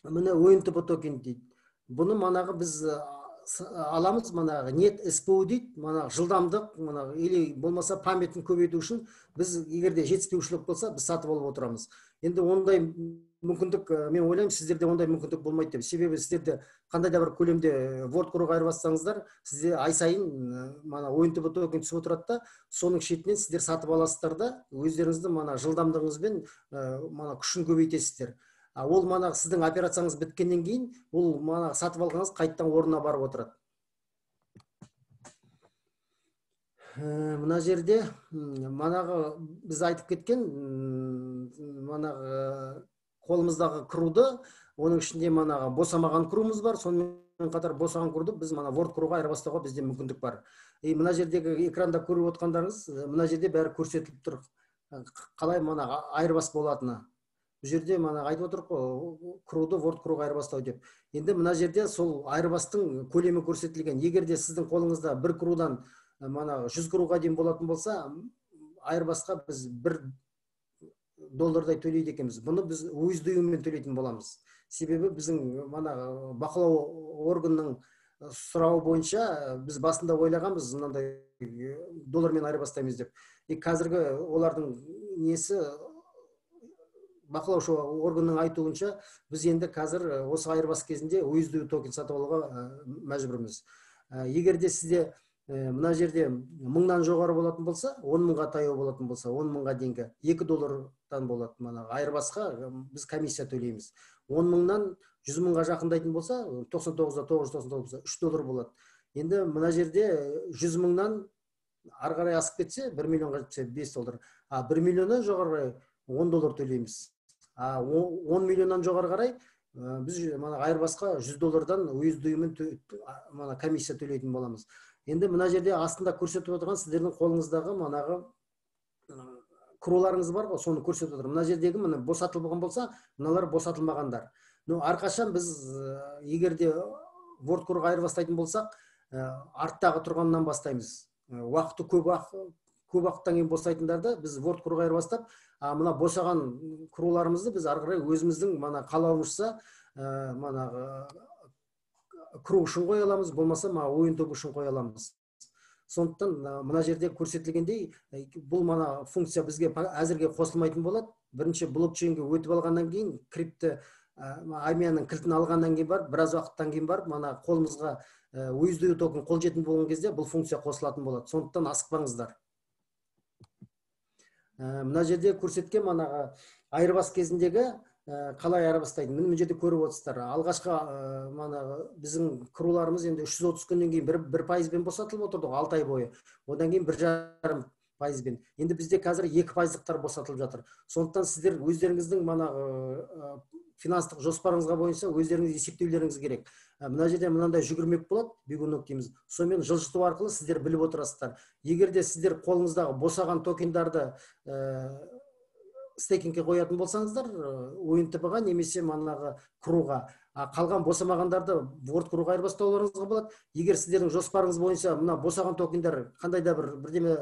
A: міне ойын тобы токен дейді. Бұны манағы біз аламыз, манағы нет СПУ дейді, манағы жылдамдық, манағы или болмаса памятін көбейту үшін біз егер де жетіспеушілік болса, біз сатып алып отырамыз. Енді ондай мүмкіндік, мен ойлаймын, сіздерде ондай мүмкіндік болмайды деп. Себебі сіздерде қандай да бір көлемде World Crew'ға айырбастасаңыздар, сізде ай сайын мана ойын тобы токен түсіп отырады да, соның шетінен сіздер сатып аласыздар да, өздеріңіздің мана жылдамдығыңызбен мана күшін көбейтесіздер. Ол мана сіздің операцияңыз біткеннен кейін, ол мана сатып алғаныңыз қайтадан орнына барып отырады. Мына жерде манағы біз айтып кеткен манағы қолымыздағы круды, оның ішінде манағы босамаған крумыз бар, сонымен қатар босаған круды біз мана World Crew'ға айырбастауға бізде мүмкіндік бар. И мына жердегі экранда көріп отқандарыңыз, мына жерде бәрі көрсетіліп тұр. Қалай мына айырбас болатыны. Бұл жерде мана айтып отырмық қой, КРУ-ды World КРУ-ға айырбастау деп. Енді мына жерде сол айырбастың көлемі көрсетілген. Егер де сіздің қолыңызда бір КРУ-дан мана 100 КРУ-ға дейін болатын болса, айырбасқа біз 1 доллардай төлейді екенбіз. Бұны біз USDU-мен төлейтін боламыз. Себебі біздің мана бақылау органының сұрауы бойынша біз басында ойлағанбыз мынандай доллармен айырбастаймыз деп. И қазіргі олардың несі, бақылаушы органның айтуынша, біз енді қазір осы айырбас кезінде USDU токен сатып алуға мәжбүрміз. Егер де сізде мына жерде 1000-нан жоғары болатын болса, 10 мыңға таяу болатын болса, 10 мыңға дейінгі 2 доллардан болады. Мына айырбасқа біз комиссия төлейміз. 10 мыңнан 100 мыңға жақындайтын болса, 99,999 болса, 3 доллар болады. Енді мына жерде 100 мыңнан ары қарай асып кетсе, 1 миллионға жетсе 5 доллар. А 1 миллионнан жоғары қарай 10 доллар төлейміз. А 10 миллионнан жоғары қарай біз мына айырбасқа 100 доллардан USDU-мен мына комиссия төлейтін боламыз. Енді мына жерде астында көрсетіп отырған сіздердің қолыңыздағы манағы КРУ-ларыңыз бар ғой, соны көрсетіп отыр. Мына жердегі міне босатылмаған болса, мыналар босатылмағандар. Но әрқашан біз егер де World КРУ-ға айырбастайтын болсақ, арттағы тұрғаннан бастаймыз. Уақыты көп уақыттан кейін босайтындарды біз World КРУ-ға айырбастап, мына босаған КРУ-ларымызды біз ары қарай өзіміздің мана қалауымызша мана КРУ үшін қоя аламыз, болмаса мына ойын тобы үшін қоя аламыз. Сондықтан мына жерде көрсетілгендей, бұл мана функция бізге әзірге қосылмайтын болады. Бірінші блокчейнге өтіп алғаннан кейін, крипто армияның кілтін алғаннан кейін барып, біраз уақыттан кейін барып, мана қолымызға USDU токен қолжетімді болған кезде бұл функция қосылатын болады. Сондықтан асықпаңыздар. Мына жерде көрсеткен манағы айырбас кезіндегі қалай айырбастайды. Міне мына жерде көріп отырсыздар. Алғашқы манағы біздің КРУ-ларымыз енді 330 күннен кейін 1%-бен босатылып отырды ғой, 6 ай бойы. Одан кейін 1,5%-бен. Енді бізде қазір 2%-лықтар босатылып жатыр. Сондықтан сіздер өздеріңіздің манағы финанстық жоспарыңызға бойынша өздеріңіз есептеулеріңіз керек. Мына жерде мынандай жүгірмек болады, бегунок дейміз. Сонымен жылжыту арқылы сіздер біліп отырасыздар. Егер де сіздер қолыңыздағы босаған токендарды стейкингке қоятын болсаңыздар, ойын ТБ-ға немесе манағы КРУ-ға, қалған босамағандарды World КРУ-ға айырбастауларыңызға болады. Егер сіздердің жоспарыңыз бойынша мына босаған токендер қандай да бір бірдеме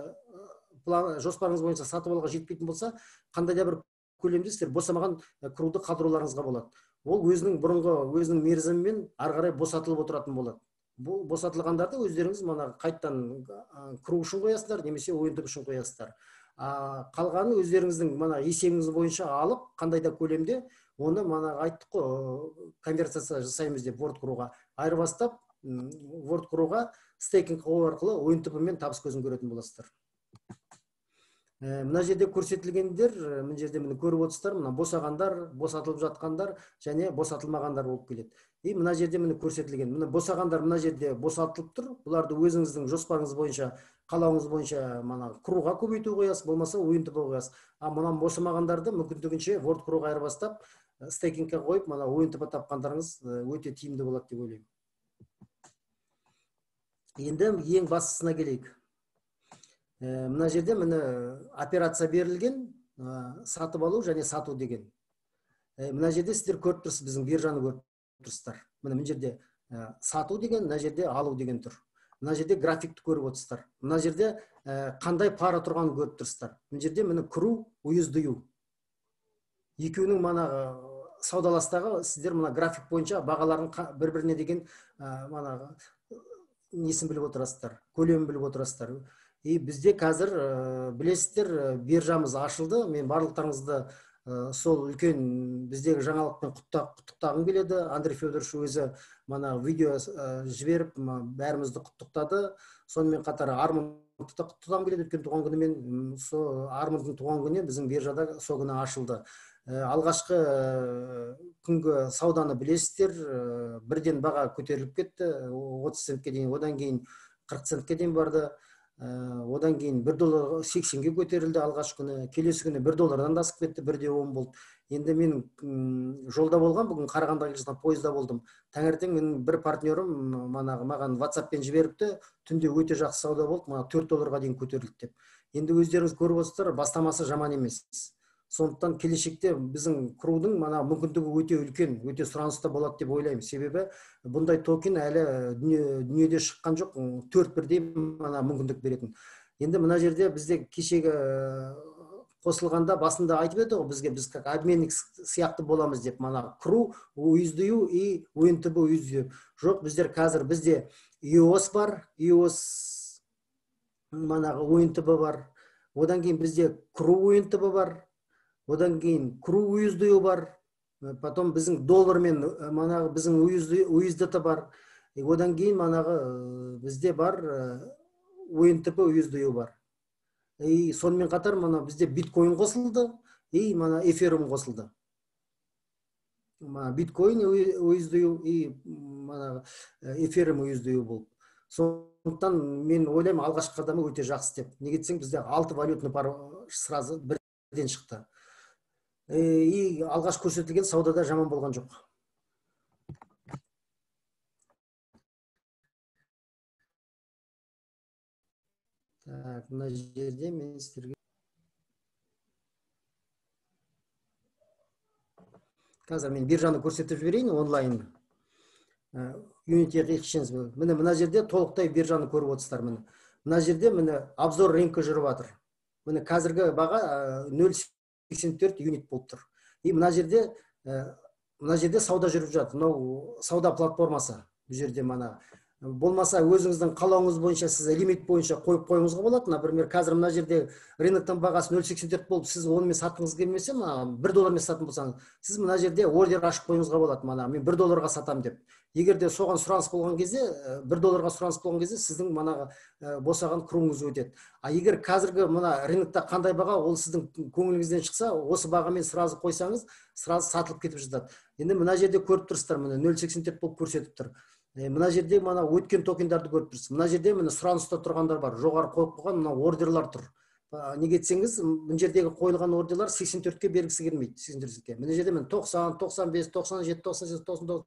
A: жоспарыңыз бойынша сатып алуға жетпейтін болса, қандай да бір көлемде сіздер босамаған КРУ-ды қалдыруларыңызға болады. Ол өзінің бұрынғы өзінің мерзімімен ары қарай босатылып отыратын болады. Бұл босатылғандарды өздеріңіз мына қайттан КРУ үшін қоясыздар немесе ойын тобы үшін қоясыздар. Қалғанын өздеріңіздің мына есебіңіз бойынша алып, қандай да көлемде оны мана айттық қой, конверсия жасаймыз деп World КРУ-ға айырбастап, World КРУ-ға стейкинг қою арқылы ойын тобымен табыс көзін көретін боласыздар. Мына жерде көрсетілгендер, мына жерде міне көріп отырсыздар, мына босағандар, босатылып жатқандар және босатылмағандар болып келеді. И мына жерде міне көрсетілген, міне босағандар мына жерде босатылып тұр. Бұларды өзіңіздің жоспарыңыз бойынша, қалауыңыз бойынша мына КРУ-ға көбейту қоясыз, болмаса ойын тобы қоясыз. А мына босамағандарды мүмкіндігінше World КРУ-ға айырбастап, стейкингке қойып, мына ойын тобы тапқандарыңыз өте тиімді болады деп ойлаймын. Енді ең бастысына келейік. Мына жерде міне операция берілген, сатып алу және сату деген. Мына жерде сіздер көріп тұрсыз, біздің биржаны көріп тұрсыздар. Міне мына жерде сату деген, мына жерде алу деген тұр. Мына жерде графикті көріп отырсыздар. Мына жерде қандай пара тұрғанын көріп тұрсыздар. Мына жерде міне КРУ, USDU. Екеуінің мана саудаластағы сіздер мына график бойынша бағаларын бір-біріне деген мана несін біліп отырасыздар, көлемін біліп отырасыздар. И бізде қазір білесіздер, биржамыз ашылды. Мен барлықтарыңызды сол үлкен біздегі жаңалықпен құттықтағым келеді. Андрей Федорович өзі мана видео жіберіп бәрімізді құттықтады. Сонымен қатар Арманды да құттықтағым келеді. Өткен туған күнімен, сол Армандың туған күніне біздің биржада сол күні ашылды. Алғашқы күнгі сауданы білесіздер, бірден баға көтеріліп кетті, 30 центке дейін, одан кейін 40 центке дейін барды. Одан кейін 1 доллар 80-ге көтерілді алғашқы күні, келесі күні 1 доллардан да асып кетті, 1,10 болды. Енді мен жолда болған, бүгін Қарағандыға келе жатқан пойызда болдым. Таңертең менің бір партнерім маған WhatsApp-пен жіберіпті, түнде өте жақсы сауда болды, мына 4 долларға дейін көтерілді деп. Енді өздеріңіз көріп отырсыздар, бастамасы жаман емес. Сондықтан келешекте біздің КРУ-дың мына мүмкіндігі өте үлкен, өте сұраныста болады деп ойлаймын. Себебі бұндай токен әлі дүниеде шыққан жоқ, 4 бірдей мына мүмкіндік беретін. Енді мына жерде бізде кешегі қосылғанда басында айтып еді ғой бізге, біз как обменник сияқты боламыз деп, мына КРУ, USDU и UNTB USDU. Жоқ, біздер қазір бізде EOS бар, EOS манағы UNTB бар, одан кейін бізде КРУ UNTB бар, одан кейін КРУ USDU бар, потом біздің доллармен манағы біздің USDT бар, одан кейін манағы бізде бар UNTB USDU бар. И сонымен қатар мана бізде биткоин қосылды, и мана эфириум қосылды. Мана биткоин USDU и мана эфириум USDU болды. Сондықтан мен ойлаймын, алғашқы қадамы өте жақсы деп. Неге десең, бізде 6 валютный пар сразу бірден шықты. И алғаш көрсетілген саудада жаман болған жоқ. Так, мына жерде мен сіздерге қазір мен биржаны көрсетіп жіберейін онлайн. Unity Exchange. Міне мына жерде толықтай биржаны көріп отырсыздар міне. Мына жерде міне обзор рынка жүріп жатыр. Міне қазіргі баға 0,84 юнит болып тұр. И мына жерде сауда жүріп жатыр. Мынау сауда платформасы. Бұл жерде мана болмаса өзіңіздің қалауыңыз бойынша сіз лимит бойынша қойып қоюыңызға болады. Например, қазір мына жерде рыноктың бағасы 0,84 болып, сіз онымен сатқыңыз келмесе, мына 1 доллармен сататын болсаңыз, сіз мына жерде ордер ашып қоюыңызға болады. Мана мен 1 долларға сатам деп. Егер де соған сұраныс болған кезде, 1 долларға сұраныс болған кезде сіздің манағы босаған круыңыз өтеді. А егер қазіргі мына рынокта қандай баға, ол сіздің көңіліңізден шықса, осы бағамен сразу қойсаңыз, сразу сатылып кетіп жатады. Енді мына жерде көріп тұрсыздар, міне 0,84 болып көрсетіп тұр. Мына жерде мына өткен токендерді көріп тұрсыз. Мына жерде міне сұраныста тұрғандар бар, жоғары қойып қойған мына ордерлар тұр. Неге десеңіз, мына жердегі қойылған ордерлар 84-ке бергісі келмейді, 84-ке. Мына жерде міне 90, 95, 97, 98, 99,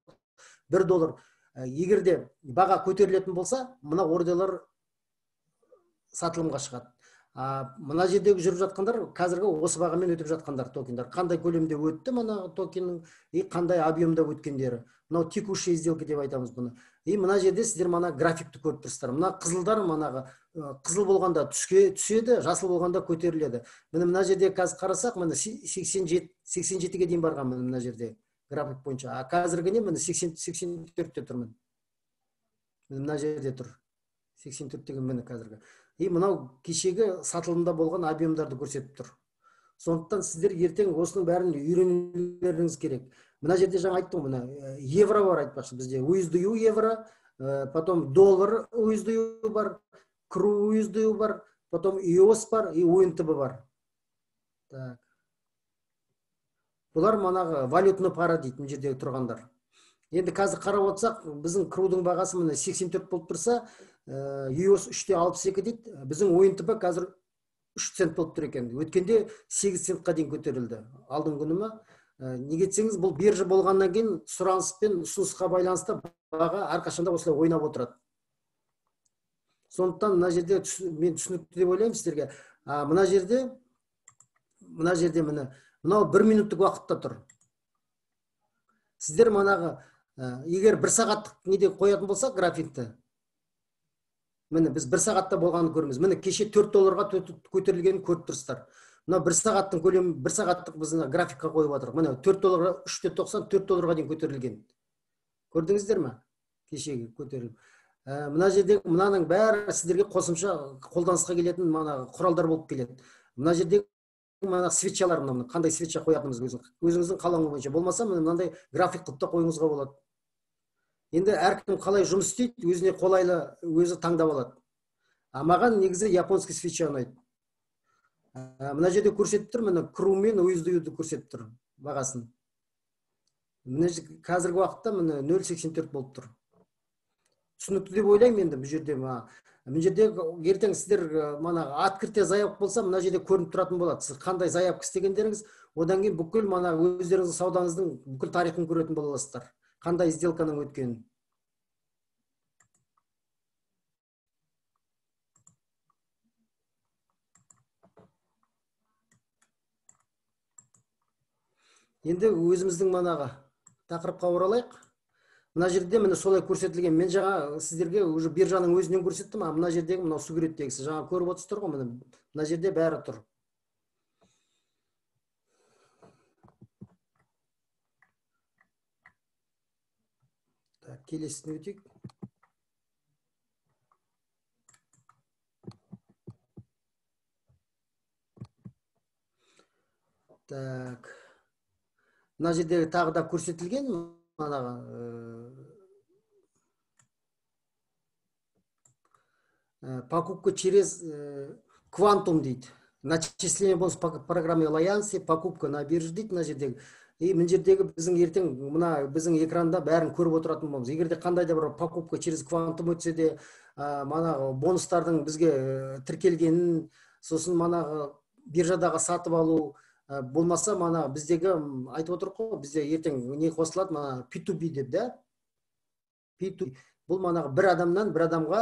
A: 1 доллар. Егер де баға көтерілетін болса, мына ордерлар сатылымға шығады. Мына жердегі жүріп жатқандар қазіргі осы бағамен өтіп жатқандар токендар. Қандай көлемде өтті мына токеннің и қандай объемда өткендері. Мынау текущие сделки деп айтамыз бұны. И мына жерде сіздер мына графикті көріп тұрсыздар. Мына қызылдар манағы қызыл болғанда түседі, жасыл болғанда көтеріледі. Міне мына жерде қазір қарасақ, міне 87-ге дейін барған міне мына жерде график бойынша. А қазіргі не міне 84-те тұр міне. Мына жерде тұр. 84 деген міне қазіргі. И мынау кешегі сатылымда болған объемдарды көрсетіп тұр. Сондықтан сіздер ертең осының бәрін үйренулеріңіз керек. Мына жерде жаңа айттым, мына евро бар айтпақшы бізде. USDU евро, потом доллар USDU бар, КРУ USDU бар, потом EOS бар и UNTB бар. Так. Бұлар манағы валютный пара дейді мына жердегі тұрғандар. Енді қазір қарап отырсақ, біздің КРУ-дың бағасы міне 84 болып тұрса, EOS 3,62 дейді. Біздің UNTB қазір 3 цент болып тұр екен. Өткенде 8 центқа дейін көтерілді. Алдыңғы күні ма? Неге десеңіз, бұл биржа болғаннан кейін сұраныс пен ұсынысқа байланысты баға әрқашанда осылай ойнап отырады. Сондықтан мына жерде мен түсінікті деп ойлаймын сіздерге. Мына жерде міне мынау 1 минуттық уақытта тұр. Сіздер манағы егер 1 сағаттық неде қоятын болсақ графикті, міне біз 1 сағатта болғанын көреміз. Міне кеше 4 долларға көтерілгенін көріп тұрсыздар. Мына 1 сағаттың көлемі, 1 сағаттық біз графикқа қойып жатырмыз. Міне 4 долларға 3,94 долларға дейін көтерілген. Көрдіңіздер ме? Кешегі көтеріліп. Мына жерде мынаның бәрі сіздерге қосымша қолданысқа келетін мына құралдар болып келеді. Мына жерде мына свечалар, мына қандай свеча қоятынымыз өзіңіздің қалауыңыз бойынша. Болмаса міне мынандай график қылып та қоюыңызға болады. Енді әркім қалай жұмыс істейді, өзіне қолайлы өзі таңдап алады. А маған негізі японский свеча ұнайды. Мына жерде көрсетіп тұр, міне КРУ мен USDU-ді көрсетіп тұр бағасын. Міне қазіргі уақытта міне 0,84 болып тұр. Түсінікті деп ойлаймын енді бұл жерде. Мына жерде ертең сіздер мана открытие заявка болса, мына жерде көрініп тұратын болады. Сіз қандай заявка істегендеріңіз, одан кейін бүкіл мана өздеріңіздің саудаңыздың бүкіл тарихын көретін бола аласыздар. Қандай сделканың өткенін. Енді өзіміздің манағы тақырыпқа оралайық. Мына жерде міне солай көрсетілген. Мен жаңа сіздерге уже биржаның өзінен көрсеттім, а мына жердегі мынау суреттердегісі жаңа көріп отырсыздар ғой, міне мына жерде бәрі тұр. Так, келесіне өтейік. Так. Мына жерде тағы да көрсетілген манағы покупка через квантум дейді. Начисление бонус по программе лояльности, покупка на бирже дейді мына жердегі. И мына жердегі біздің ертең мына біздің экранда бәрін көріп отыратын боламыз. Егер де қандай да бір покупка через квантум өтсе де, манағы бонустардың бізге тіркелгенін, сосын манағы биржадағы сатып алу, болмаса мана біздегі айтып отырық қой, бізде ертең не қосылады, мана P2P деп да? P2P. Бұл манағы бір адамнан бір адамға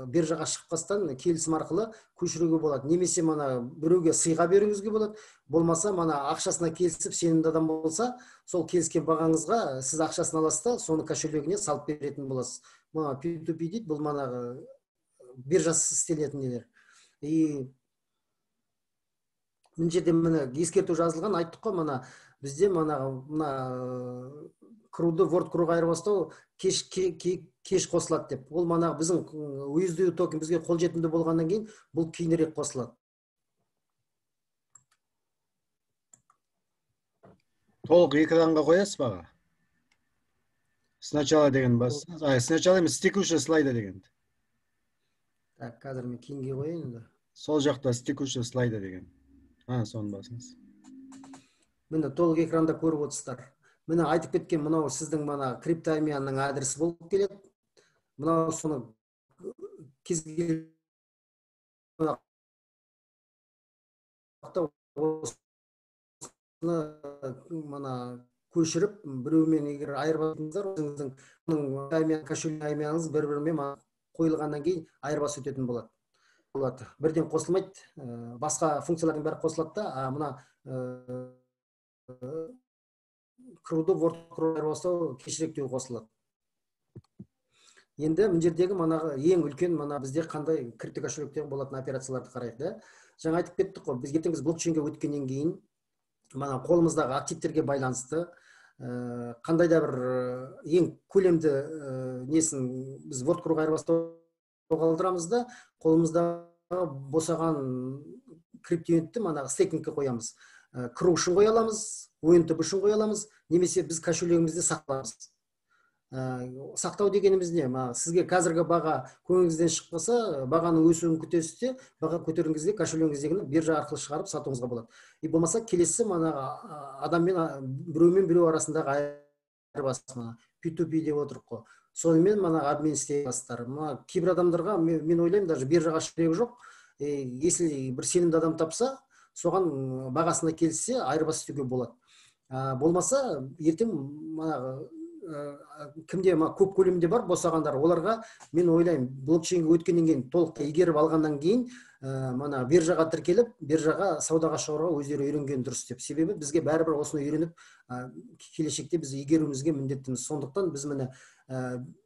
A: биржаға шықпастан келісім арқылы көшіруге болады. Немесе мана біреуге сыйға беруіңізге болады. Болмаса мана ақшасына келісіп сенімді адам болса, сол келіскен бағаңызға сіз ақшасын аласыз да, соны кошелегіне салып беретін боласыз. Мына P2P дейді, бұл манағы биржасыз істелетін нелер. И мына жерде міне ескерту жазылған, айттық қой, мына бізде мына круды World Crewға айырбастау кеш қосылады деп. Ол мана біздің USD токен бізге қолжетімді болғаннан кейін бұл кейінірек қосылады.
B: Толық экранға қоясыз ба аға? Сначала деген бассаңыз, сначала емес, текущий слайда деген.
A: Так, қазір мен кейінге қояйын енді.
B: Сол жақта текущий слайда деген. Соны басыңыз.
A: Міне толық экранда көріп отырсыздар. Міне айтып кеткен мынау сіздің мана криптоәмиянның адресі болып келеді. Мынау соны кез келген осыны мана көшіріп біреумен егер айырбастаңыздар, өзіңіздің кошелек бір-бірімен қойылғаннан кейін айырбас өтетін болады. Бірден қосылмайды, басқа функциялардың бәрі қосылады да, а мына круды World Crew айырбастау кешіректеу қосылады. Енді мына жердегі манағы ең үлкен мына бізде қандай крипто кошелектегі болатын операцияларды қарайық да. Жаңа айтып кеттік қой, біз ертең біз блокчейнге өткеннен кейін мана қолымыздағы активтерге байланысты қандай да бір ең көлемді несін біз World Crewға айырбастау қалдырамыз да, қолымыздағы босаған криптоюнитті манағы стейкингке қоямыз. Кру үшін қоя аламыз, ойын түбі үшін қоя аламыз, немесе біз кошелегімізде сақтаймыз. Сақтау дегеніміз не? Сізге қазіргі баға көңіліңізден шықпаса, бағаның өсуін күтесіз де, баға көтерілген кезде кошелегіңіздегіні биржа арқылы шығарып сатуыңызға болады. И болмаса келесі манағы адаммен біреумен біреу арасындағы айырбас, мына P2P деп отырық қой. Сонымен мана обмен істей аласыздар. Мына кейбір адамдарға мен ойлаймын, даже биржаға керегі жоқ. Если бір сенімді адам тапса, соған бағасына келіссе, айырбас істеуге болады. Болмаса, ертең манағы кімде көп көлемде бар босағандар, оларға мен ойлаймын, блокчейнге өткеннен кейін толықтай игеріп алғаннан кейін мана биржаға тіркеліп, биржаға саудаға шығаруға өздері үйренген дұрыс деп. Себебі бізге бәрібір осыны үйреніп, келешекте біз игеруімізге міндеттіміз. Сондықтан біз міне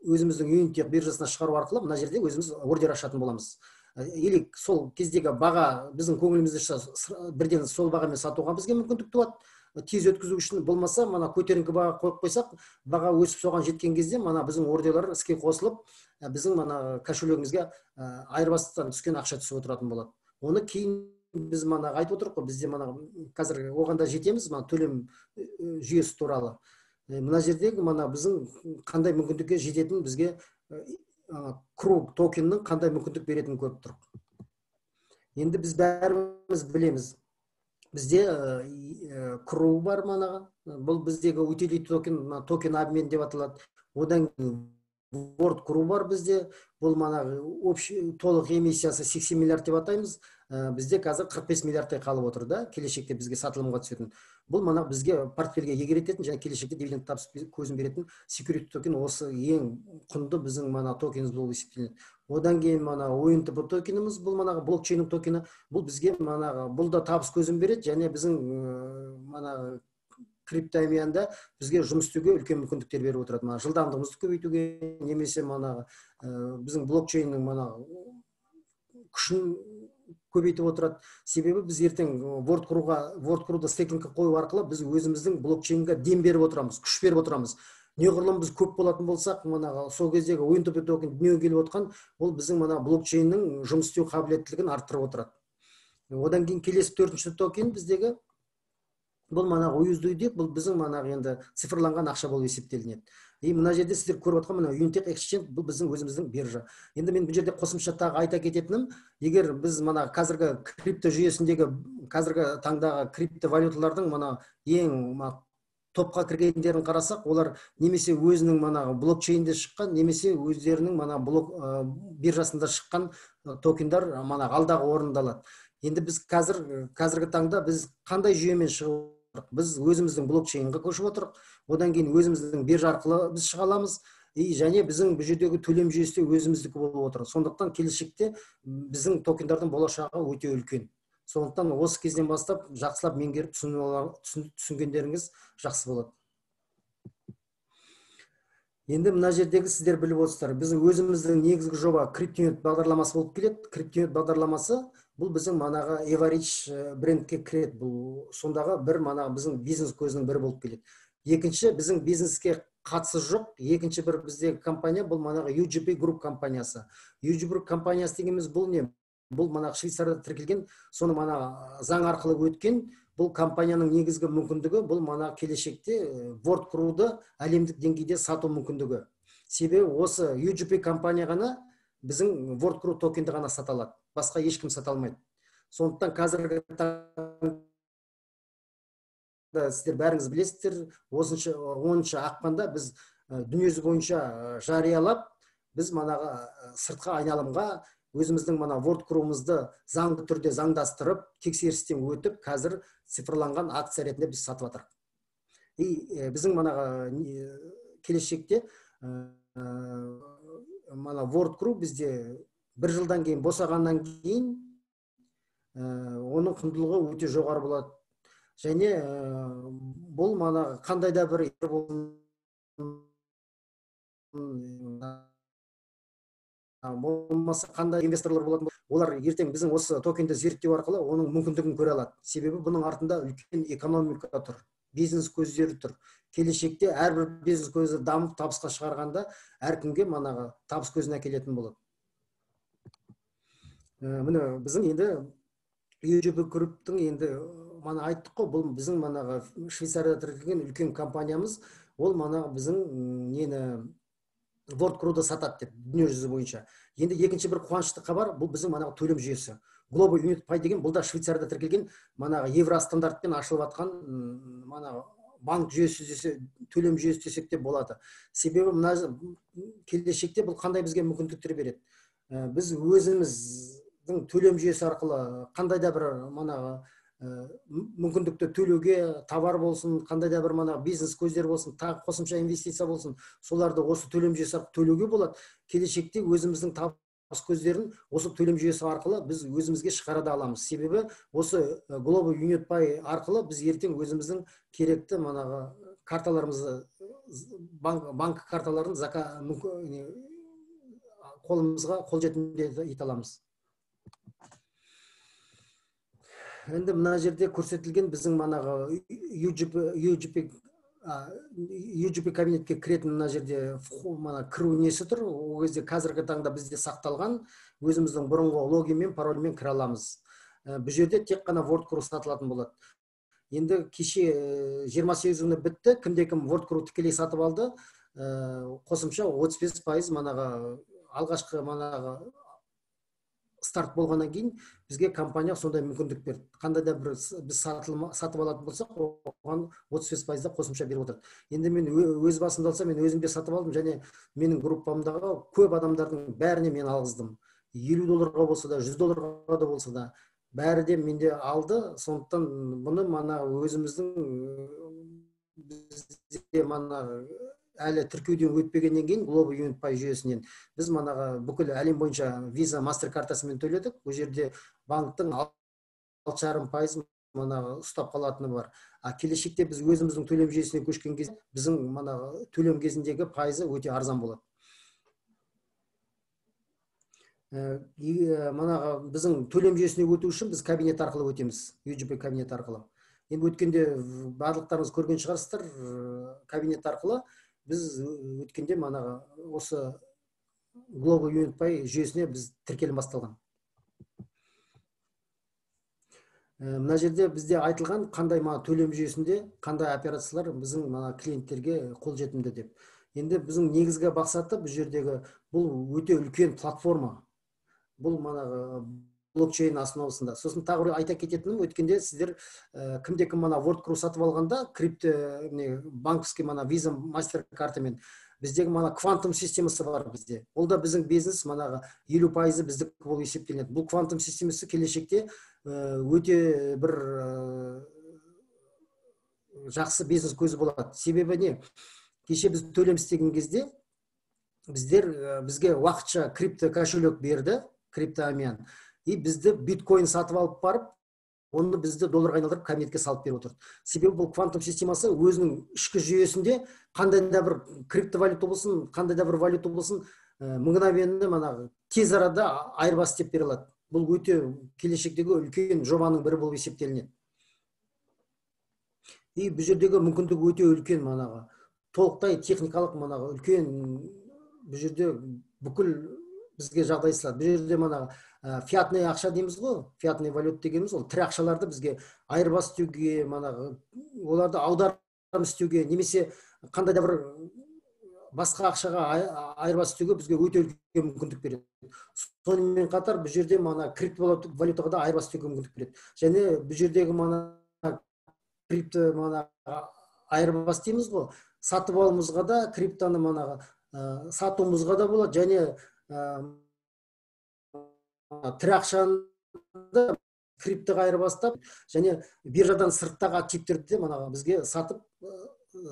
A: өзіміздің Unitech биржасына шығару арқылы мына жерде өзіміз ордер ашатын боламыз. Или сол кездегі баға біздің көңілімізде шықса, бірден сол бағамен сатуға бізге мүмкіндік туады, тез өткізу үшін. Болмаса мана көтеріңкі баға қойып қойсақ, баға өсіп соған жеткен кезде мана біздің ордерлар іске қосылып, біздің мана кошелегімізге айырбастан түскен ақша түсіп отыратын болады. Оны кейін біз мана айтып отырмық қой, бізде мана қазір оған да жетеміз, мана төлем жүйесі туралы. Мына жердегі мана біздің қандай мүмкіндікке жететінін, бізге Кру токеннің қандай мүмкіндік беретінін көріп тұрмыз. Енді біз бәріміз білеміз. Бізде Кру бар манаға. Бұл біздегі utility токен, токен обмен деп аталады. Одан кейін WorldCRU бар бізде. Бұл манағы общий толық эмиссиясы 80 миллиард деп атаймыз. Бізде қазір 45 миллиардтай қалып отыр да, келешекте бізге сатылымға түсетін. Бұл мана бізге портфельге егер ететін және келешекте дивиденд табыс көзін беретін security токен, осы ең құнды біздің мана токеніміз болып есептелінеді. Одан кейін мана UNTB токеніміз, бұл манағы блокчейннің токені, бұл бізге манағы бұл да табыс көзін береді және біздің манағы криптоәмиянда бізге жұмыс істеуге үлкен мүмкіндіктер беріп отырады. Мана жылдамдығымызды көбейтуге немесе манағы біздің блокчейннің мана күшін көбейтіп отырады. Себебі біз ертең WorldCRU-ды стейкингке қою арқылы біз өзіміздің блокчейнге дем беріп отырамыз, күш беріп отырамыз. Неғұрлым біз көп болатын болсақ, манағы сол кездегі UNTB токен дүниеге келіп отқан, ол біздің мана блокчейннің жұмыс істеу қабілеттілігін арттырып отырады. Одан кейін келесі төртінші токен біздегі бұл манағы USDT, бұл біздің манағы енді цифрланған ақша болып есептелінеді. И мына жерде сіздер көріп отқан мына Unitech Exchange, бұл біздің өзіміздің биржа. Енді мен бұл жерде қосымша тағы айта кететінім, егер біз мына қазіргі крипто жүйесіндегі қазіргі таңдағы криптовалюталардың мына ең топқа кіргендерін қарасақ, олар немесе өзінің манағы блокчейнде шыққан, немесе өздерінің мана блок биржасында шыққан токендар мана алдағы орынды алады. Енді біз қазіргі таңда біз қандай жүйемен шығып, біз өзіміздің блокчейнға көшіп отырық, одан кейін өзіміздің биржа арқылы біз шыға аламыз, и және біздің бұл жердегі төлем жүйесі де өзіміздікі болып отыр. Сондықтан келешекте біздің токендардың болашағы өте үлкен. Сондықтан осы кезден бастап жақсылап меңгеріп түсінгендеріңіз жақсы болады. Енді мына жердегі сіздер біліп отырсыздар, біздің өзіміздің негізгі жоба Криптонет бағдарламасы болып келеді. Криптонет бағдарламасы бұл біздің манағы Evarich брендке кіреді. Бұл сондағы бір манағы біздің бизнес көзінің бірі болып келеді. Екінші, біздің бизнеске қатысы жоқ. Екінші бір біздегі компания бұл манағы UGP Group компаниясы. UGP Group компаниясы дегеніміз бұл не? Бұл манағы Швейцарияда тіркелген, соны мана заң арқылы өткен. Бұл компанияның негізгі мүмкіндігі бұл мана келешекте WorldCRU-ды әлемдік деңгейде сату мүмкіндігі. Себебі осы UGP компания ғана біздің WorldCRU токенді ғана сата алады. Басқа ешкім сата алмайды. Сондықтан қазіргі таңда сіздер бәріңіз білесіздер, 10 ақпанда біз дүниежүзі бойынша жариялап, біз манағы сыртқы айналымға өзіміздің мана WorldCRU-мызды заңды түрде заңдастырып, тексерістен өтіп, қазір цифрланған акция ретінде біз сатып жатырмыз. И біздің манағы келешекте мана WorldCRU бізде бір жылдан кейін босағаннан кейін оның құндылығы өте жоғары болады. Және бұл мана қандай да бір болмаса қандай инвесторлар болатын, олар ертең біздің осы токенді зерттеу арқылы оның мүмкіндігін көре алады. Себебі бұның артында үлкен экономика тұр, бизнес көздері тұр. Келешекте әрбір бизнес көзі дамып табысқа шығарғанда әркімге манағы табыс көзін әкелетін болады. Міне біздің енді UGP Group-тың енді мана айттық қой, бұл біздің манағы Швейцарияда тіркелген үлкен компаниямыз, ол манағы біздің нені WorldCRU-ды сатады деп дүниежүзі бойынша. Енді екінші бір қуанышты хабар, бұл біздің манағы төлем жүйесі. Global Unit Pay деген, бұл да Швейцарияда тіркелген манағы евро стандартпен ашылып жатқан манағы банк жүйесі десе, төлем жүйесі десек те болады. Себебі мына келешекте бұл қандай бізге мүмкіндіктер береді? Біз өзіміздің төлем жүйесі арқылы қандай да бір манағы мүмкіндікті төлеуге, товар болсын, қандай да бір мана бизнес көздері болсын, тағы қосымша инвестиция болсын, соларды осы төлем жүйесі арқылы төлеуге болады. Келешекте өзіміздің табыс көздерін осы төлем жүйесі арқылы біз өзімізге шығара да аламыз. Себебі осы Global Unit Pay арқылы біз ертең өзіміздің керекті манағы карталарымызды, банк карталарын қолымызға қолжетімді ете аламыз. Енді мына жерде көрсетілген біздің манағы UGP кабинетке кіретін мына жерде мана кіру несі тұр. Ол кезде қазіргі таңда бізде сақталған өзіміздің бұрынғы логинмен, парольмен кіре аламыз. Бұл жерде тек қана WorldCRU сатылатын болады. Енді кеше 28 күні бітті, кімде-кім WorldCRU тікелей сатып алды, қосымша 35% манағы алғашқы манағы старт болғаннан кейін бізге компания сондай мүмкіндік берді. Қандай да бір біз сатып алатын болсақ, оған 35% қосымша беріп отырды. Енді мен өз басымды алсам, мен өзім де сатып алдым және менің группамдағы көп адамдардың бәріне мен алғыздым. 50 долларға болса да, 100 долларға да болса да, бәрі де менде алды. Сондықтан бұны мана өзіміздің бізде мана әлі тіркеуден өтпегеннен кейін Global Unit Pay жүйесінен біз манаға бүкіл әлем бойынша Visa Master картасымен төледік. Ол жерде банктың 6,5% манаға ұстап қалатыны бар. А келешекте біз өзіміздің төлем жүйесіне көшкен кезде біздің манаға төлем кезіндегі пайызы өте арзан болады. Манаға біздің төлем жүйесіне өту үшін біз кабинет арқылы өтеміз, UGP кабинет арқылы. Енді өткенде барлықтарыңыз көрген шығарсыздар, кабинет арқылы біз өткенде манаға осы Global Unit Pay жүйесіне біз тіркелім басталған. Мына жерде бізде айтылған қандай мана төлем жүйесінде қандай операциялар біздің мана клиенттерге қолжетімді деп. Енді біздің негізгі мақсаты бұл жердегі бұл өте үлкен платформа. Бұл манағы блокчейн основасында. Сосын тағы бір айта кететінім, өткенде сіздер кімде кім мана WorldCrew сатып алғанда крипто не банковский мана Visa Master картамен біздегі мана квантум системасы бар бізде. Ол да біздің бизнес манағы 50% біздікі болып есептелінеді. Бұл квантум системасы келешекте өте бір жақсы бизнес көзі болады. Себебі не? Кеше біз төлем істеген кезде бізге уақытша крипто кошелек берді, криптоамиян. И бізді биткоин сатып алып барып, оны бізді долларға айналдырып кабинетке салып беріп отырды. Себебі бұл квантум системасы өзінің ішкі жүйесінде қандай да бір криптовалюта болсын, қандай да бір валюта болсын, мгновенно манағы тез арада айырбас істеп бере алады. Бұл өте келешектегі үлкен жобаның бірі болып есептелінеді. И бұл жердегі мүмкіндік өте үлкен манағы. Толықтай техникалық манағы үлкен бұл жерде бүкіл бізге жағдай жасалады. Бұл жерде манағы фиатный ақша дейміз ғой, фиатный валюта дегеніміз ол тірі ақшаларды бізге айырбас істеуге, манағы оларды аударым істеуге немесе қандай да бір басқа ақшаға айырбас істеуге бізге өте үлкен мүмкіндік береді. Сонымен қатар бұл жерде мана криптовалютаға да айырбас істеуге мүмкіндік береді. Және бұл жердегі мана крипто мана айырбас дейміз ғой, сатып алуымызға да, криптоны манағы сатуымызға да болады және тірі ақшаны криптоға айырбастап және биржадан сырттағы активтерді манағы бізге сатып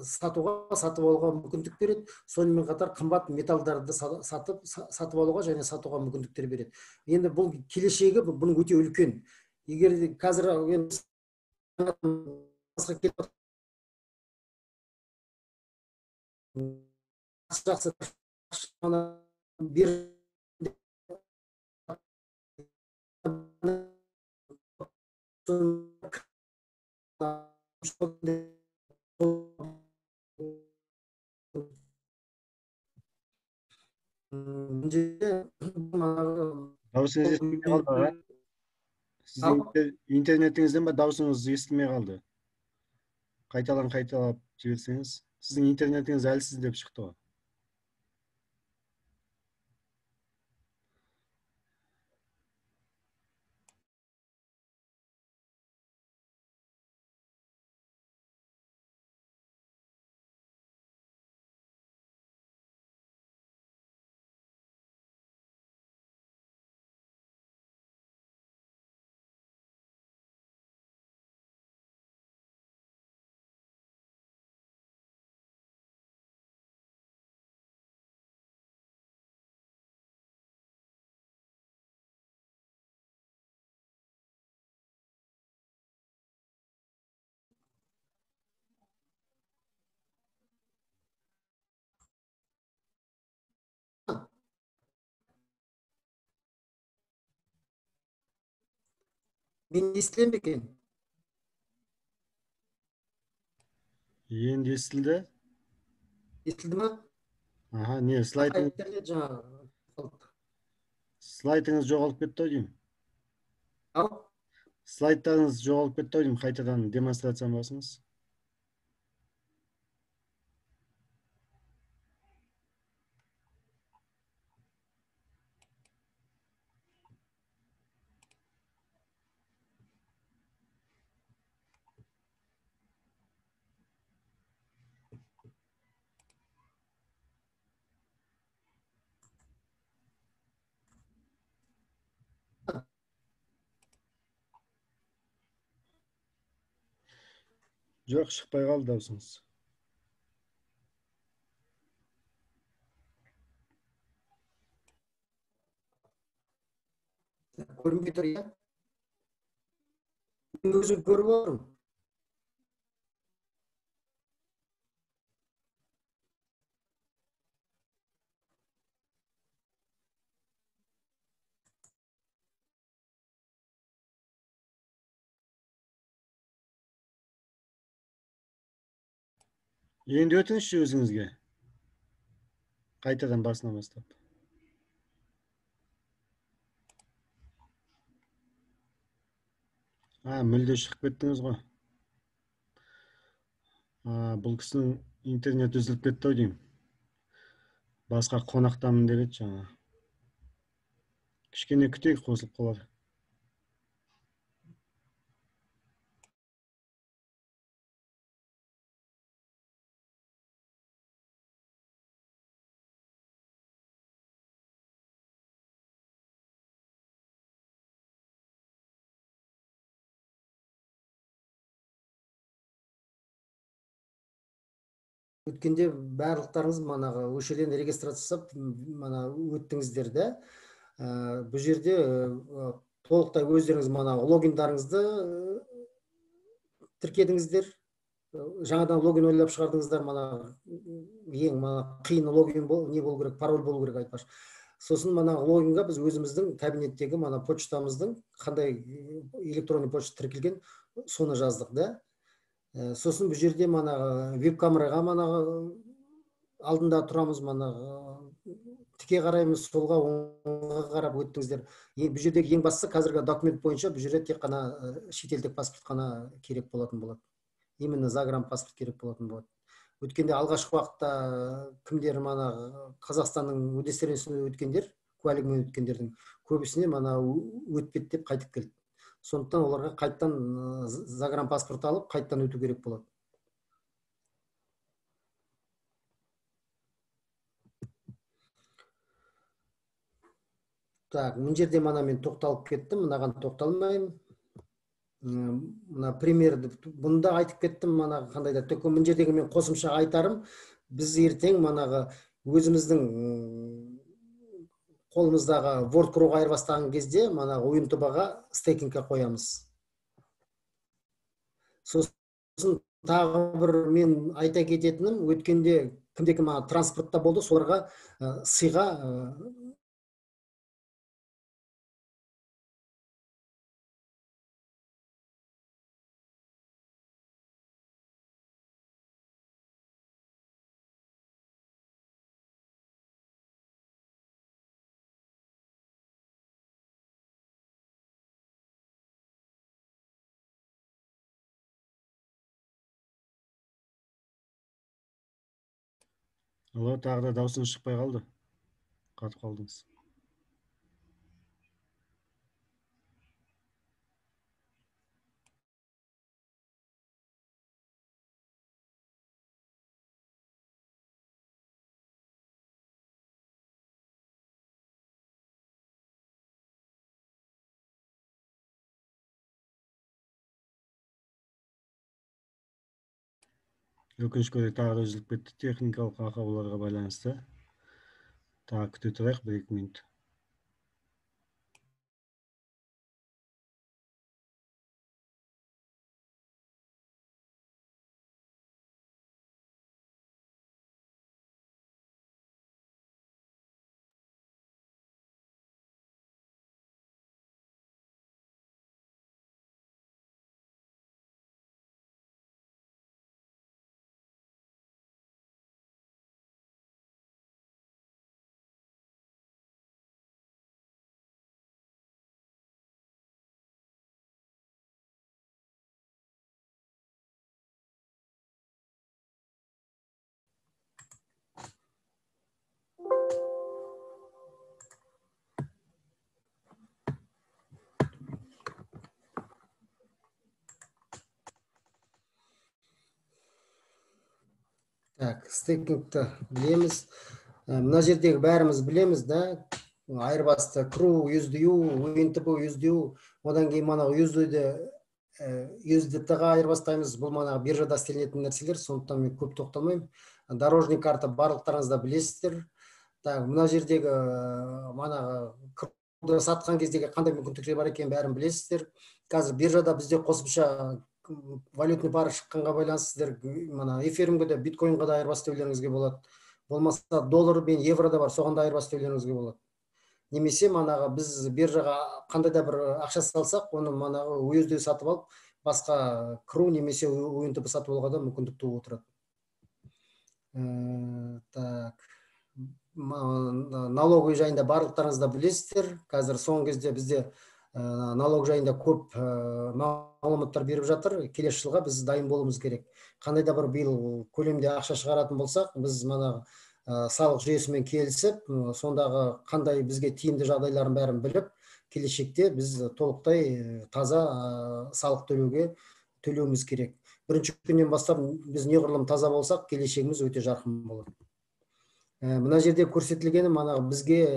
A: сатуға, сатып алуға мүмкіндік береді. Сонымен қатар қымбат металдарды сатып алуға және сатуға мүмкіндіктер береді. Енді бұл келешегі бұның өте үлкен. Егер қазір жақсы
B: Дауысыңыз естілмей қалды аға. Сіздің интернетіңізден ба дауысыңыз естілмей қалды? Қайталан қайталап жіберсеңіз. Сіздің интернетіңіз әлсіз деп шықты ғой.
A: Мен естілем бе екен?
B: Енді естілді.
A: Естілді ма?
B: Аха, не, слайдыңыз жоғалып кетті ау деймін.
A: Ау?
B: Слайдтарыңыз жоғалып кетті ау деймін, қайтадан демонстрацияны басыңыз. Жоқ, шықпай қалды даусыңыз.
A: Көрінбей тұр, иә? Мен өзім көріп отырмын.
B: Енді өтіңізші өзіңізге. Қайтадан басынан бастап. Мүлде шығып кеттіңіз ғой. Бұл кісінің интернет үзіліп кетті ау деймін. Басқа қонақтамын деп еді жаңа. Кішкене күтейік, қосылып қалар.
A: Өткенде барлықтарыңыз манағы осы жерден регистрация жасап мана өттіңіздер да. Бұл жерде толықтай өздеріңіз мана логиндарыңызды тіркедіңіздер. Жаңадан логин ойлап шығардыңыздар. Мана ең мана қиын логин не болу керек, пароль болу керек айтпақшы. Сосын мана логинға біз өзіміздің кабинеттегі мана почтамыздың қандай электронный почта тіркелген соны жаздық да. Сосын бұл жерде мана веб-камераға мана алдында тұрамыз, мана тіке қараймыз, солға, оңға қарап өттіңіздер. Бұл жердегі ең бастысы қазіргі документ бойынша бұл жерде тек қана шетелдік паспорт қана керек болатын болады. Именно загранпаспорт керек болатын болады. Өткенде алғашқы уақытта кімдер мана Қазақстанның удостоверениесімен өткендер, куәлігімен өткендердің көбісіне мана өтпеді деп қайтып келді. Сондықтан оларға қайттан загранпаспорт алып, қайттан өту керек болады. Так, мына жерде мана мен тоқталып кеттім, мынаған тоқталмаймын. Мына примерді бұны да айтып кеттім, мана қандай да. Тек мына жердегі мен қосымша айтарым, біз ертең манағы өзіміздің қолымыздағы World Crowға айырбастаған кезде мана UNTB-ға стейкингке қоямыз. Сосын тағы бір мен айта кететінім, өткенде кімде кім транспортта болды, соларға сыйға
B: Алло, тағы да даусыңыз шықпай қалды. Қатып қалдыңыз. Өкінішке орай тағы да үзіліп кетті техникалық ақауларға байланысты. Тағы күте тұрайық 1-2 минут.
A: Так, стейкингті білеміз. Мына жердегі бәріміз білеміз, да? Айырбасты CRU, USDU, UNTB, USDU, одан кейін мана USD-ді USDT-ға айырбастаймыз. Бұл манағы биржада істелінетін нәрселер, сондықтан мен көп тоқталмаймын. Дорожный карта барлықтарыңыз да білесіздер. Так, мына жердегі манағы сатқан кездегі қандай мүмкіндіктер бар екенін бәрін білесіздер. Қазір биржада бізде қосымша валютный пара шыққанға байланысты сіздер мына эфириумға да, биткоинға да айырбас істеулеріңізге болады. Болмаса доллар мен евро да бар, соған да айырбас істеулеріңізге болады. Немесе манағы біз биржаға қандай да бір ақша салсақ, оны манағы USD сатып алып, басқа КРУ немесе УНТП сатып алуға да мүмкіндік туып отырады. Так, налоговый жайында барлықтарыңыз да білесіздер. Қазір соңғы кезде бізде налог жайында көп мағлұматтар беріп жатыр. Келесі жылға біз дайын болуымыз керек. Қандай да бір биыл көлемде ақша шығаратын болсақ, біз мана салық жүйесімен келісіп, сондағы қандай бізге тиімді жағдайларын бәрін біліп, келешекте біз толықтай таза салық төлеуіміз керек. Бірінші күннен бастап біз неғұрлым таза болсақ, келешегіміз өте жарқын болады. Мына жерде көрсетілгені мана бізге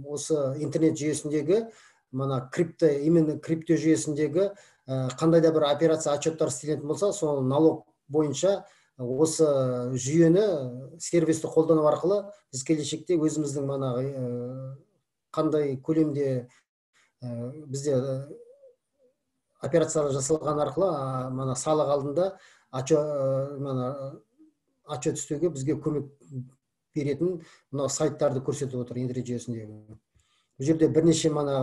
A: осы интернет жүйесіндегі мана крипто, именно крипто жүйесіндегі қандай да бір операция отчеттар істелетін болса, сол налог бойынша осы жүйені, сервисті қолдану арқылы біз келешекте өзіміздің мана қандай көлемде бізде операциялар жасалған арқылы мана салық алдында мана отчет істеуге бізге көмек беретін мына сайттарды көрсетіп отыр интернет жүйесіндегі. Бұл жерде бірнеше мана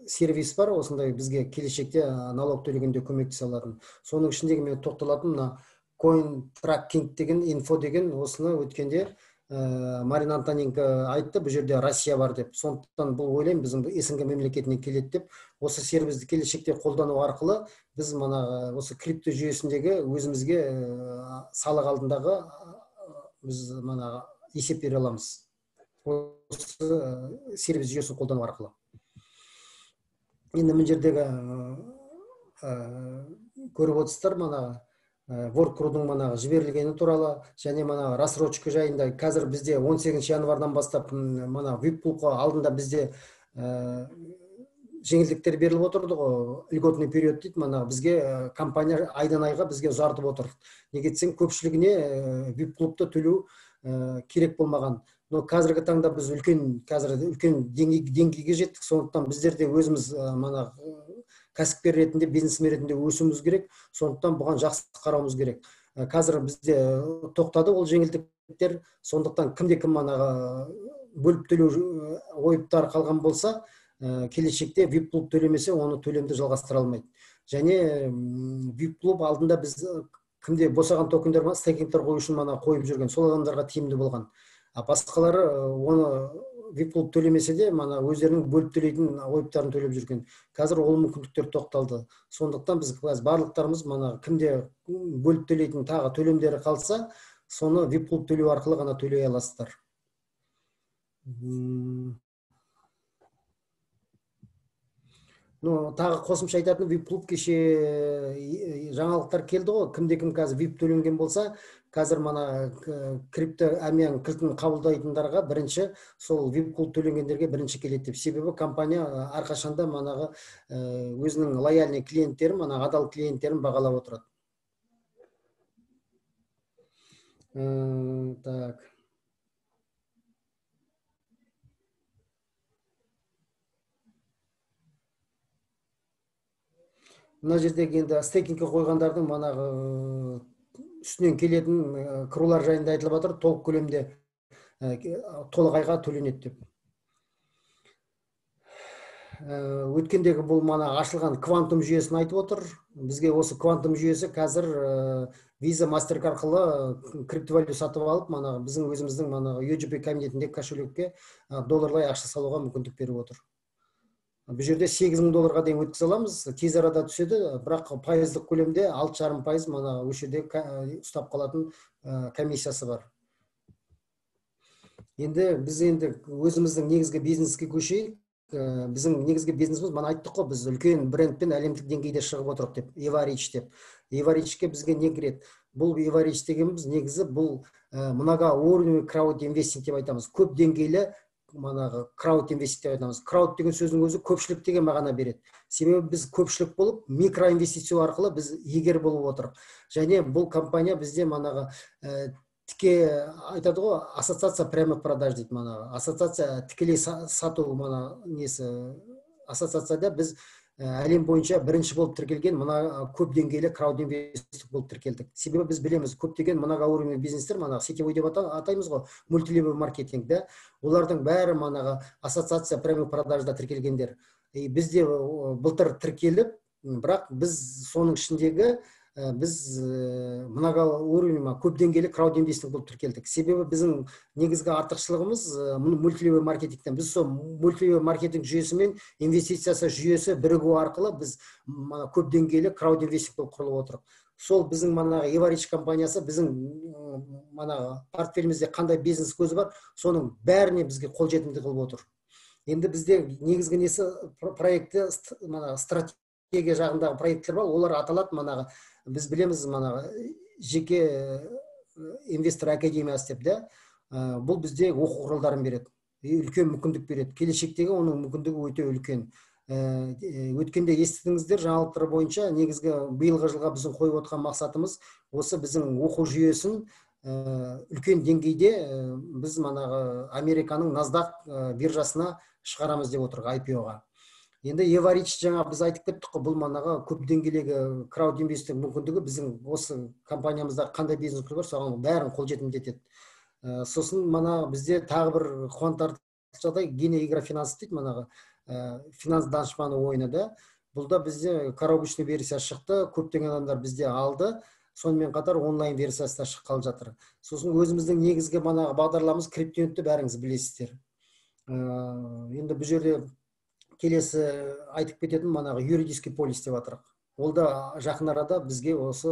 A: сервис бар, осындай бізге келешекте налог төлегенде көмектесе алатын. Соның ішіндегі мен тоқталатын мына Coin Tracking деген, инфо деген, осыны өткенде Марина Антоненко айтты, бұл жерде Россия бар деп. Сондықтан бұл ойлаймын біздің СНГ мемлекетіне келеді деп. Осы сервисті келешекте қолдану арқылы біз мана осы крипто жүйесіндегі өзімізге салық алдындағы біз мана есеп бере аламыз. Осы сервис жүйесін қолдану арқылы. Енді мына жердегі көріп отырсыздар мана WorkCrew-дің мана жіберілгені туралы және мана рассрочка жайында. Қазір бізде 18 январдан бастап мана VIP клубқа алдында бізде жеңілдіктер беріліп отырды ғой, льготный период дейді, мана бізге компания айдан айға бізге ұзартып отыр. Неге десең, көпшілігіне VIP клубты төлеу керек болмаған. Но қазіргі таңда біз қазір үлкен деңгейге жеттік, сондықтан біздер де өзіміз мана кәсіпкер ретінде, бизнесмен ретінде өсуіміз керек, сондықтан бұған жақсы қарауымыз керек. Қазір бізде тоқтады ол жеңілдіктер, сондықтан кімде-кім манағы бөліп төлеу ойыптар қалған болса, келешекте VIP клуб төлемесе, оны төлемді жалғастыра алмайды. Және VIP клуб алдында біз кімде босаған токендер бар, стейкингтер қою үшін мана қойып жүрген, сол адамдарға тиімді болған. А басқалары оны VIP клуб төлемесе де, мана өздерінің бөліп төлейтін ойыптарын төлеп жүрген. Қазір ол мүмкіндіктер тоқталды. Сондықтан біз қазір барлықтарымыз мана кімде бөліп төлейтін тағы төлемдері қалса, соны VIP клуб төлеу арқылы ғана төлей аласыздар. Тағы қосымша айтатын, VIP клуб кеше жаңалықтар келді ғой, кімде-кім қазір VIP төленген болса, қазір мана крипто әмиян кілтін қабылдайтындарға бірінші сол VIP клуб төленгендерге бірінші келеді деп. Себебі компания әрқашанда манағы өзінің лояльный клиенттерін, мана адал клиенттерін бағалап отырады. Так. Мына жердегі енді стейкингке қойғандардың манағы үстінен келетін крулар жайында айтылып жатыр, толық көлемде толық айға төленеді деп. Өткендегі бұл мана ашылған квантум жүйесін айтып отыр. Бізге осы квантум жүйесі қазір Visa, Mastercard арқылы криптовалюта сатып алып, мана біздің өзіміздің мана UGP кабинетіндегі кошелекке долларлай ақша салуға мүмкіндік беріп отыр. Бұл жерде 8000 долларға дейін өткізе аламыз, тез арада түседі, бірақ пайыздық көлемде алты жарым пайыз мана осы жерде ұстап қалатын комиссиясы бар. Енді біз енді өзіміздің негізгі бизнеске көшейік. Біздің негізгі бизнесіміз, мана айттық қой, біз үлкен брендпен әлемдік деңгейде шығып отырық деп, Evorich деп. Evorichке бізге не кіреді? Бұл Evorich дегеніміз негізі бұл многоуровневый крауд инвестинг деп айтамыз. Көп деңгейлі манағы крауд инвестинг деп айтамыз. Крауд деген сөздің өзі көпшілік деген мағына береді. Себебі біз көпшілік болып микроинвестиция арқылы біз егер болып отырмыз. Және бұл компания бізде манағы тіке айтады ғой, ассоциация прямых продаж дейді, манағы ассоциация тікелей сату мана несі ассоциацияда біз әлем бойынша бірінші болып тіркелген мына көп деңгейлі крауд инвестинг болып тіркелдік. Себебі біз білеміз, көптеген многоуровневый бизнестер, манағы сетевой деп атаймыз ғой, мультилевый маркетинг да, олардың бәрі манағы ассоциация прямых продажда тіркелгендер. И бізде былтыр тіркеліп, бірақ біз соның ішіндегі біз многоуровневый көп деңгейлі крауд инвестинг болып тіркелдік. Себебі біздің негізгі артықшылығымыз мультилевый маркетингтен. Біз сол мультилевый маркетинг жүйесімен инвестициясы жүйесі бірігу арқылы біз көп деңгейлі крауд инвестинг болып құрылып отырмыз. Сол біздің манағы Evorich компаниясы біздің манағы портфелімізде қандай бизнес көзі бар, соның бәріне бізге қолжетімді қылып отыр. Енді бізде негізгі несі проекті манағы стратегия жағындағы проекттер бар, олар аталады манағы біз білеміз манағы жеке инвестор академиясы деп да, бұл бізде оқу құралдарын береді, үлкен мүмкіндік береді. Келешектегі оның мүмкіндігі өте үлкен. Өткенде естідіңіздер, жаңалықтар бойынша негізгі биылғы жылға біздің қойып отқан мақсатымыз осы біздің оқу жүйесін үлкен деңгейде біз манағы Американың NASDAQ биржасына шығарамыз деп отырмыз, IPO-ға. Енді Evorich жаңа біз айтып кеттік қой, бұл манағы көп деңгейлегі крауд инвестинг мүмкіндігі біздің осы компаниямызда қандай бизнес бар, соған бәрін қолжетімді етеді. Сосын мана бізде тағы бір қуантарлық жағдай Гений игра финанс дейді, манағы финанс данышпаны ойыны да. Бұл да бізде коробочный версия шықты, көптеген адамдар бізде алды. Сонымен қатар онлайн версиясы да шыққалы жатыр. Сосын өзіміздің негізгі манағы бағдарламамыз криптоюнтті бәріңіз білесіздер. Енді бұл жерде келесі айтып кететін манағы юридический полис деп атырық. Ол да жақын арада бізге осы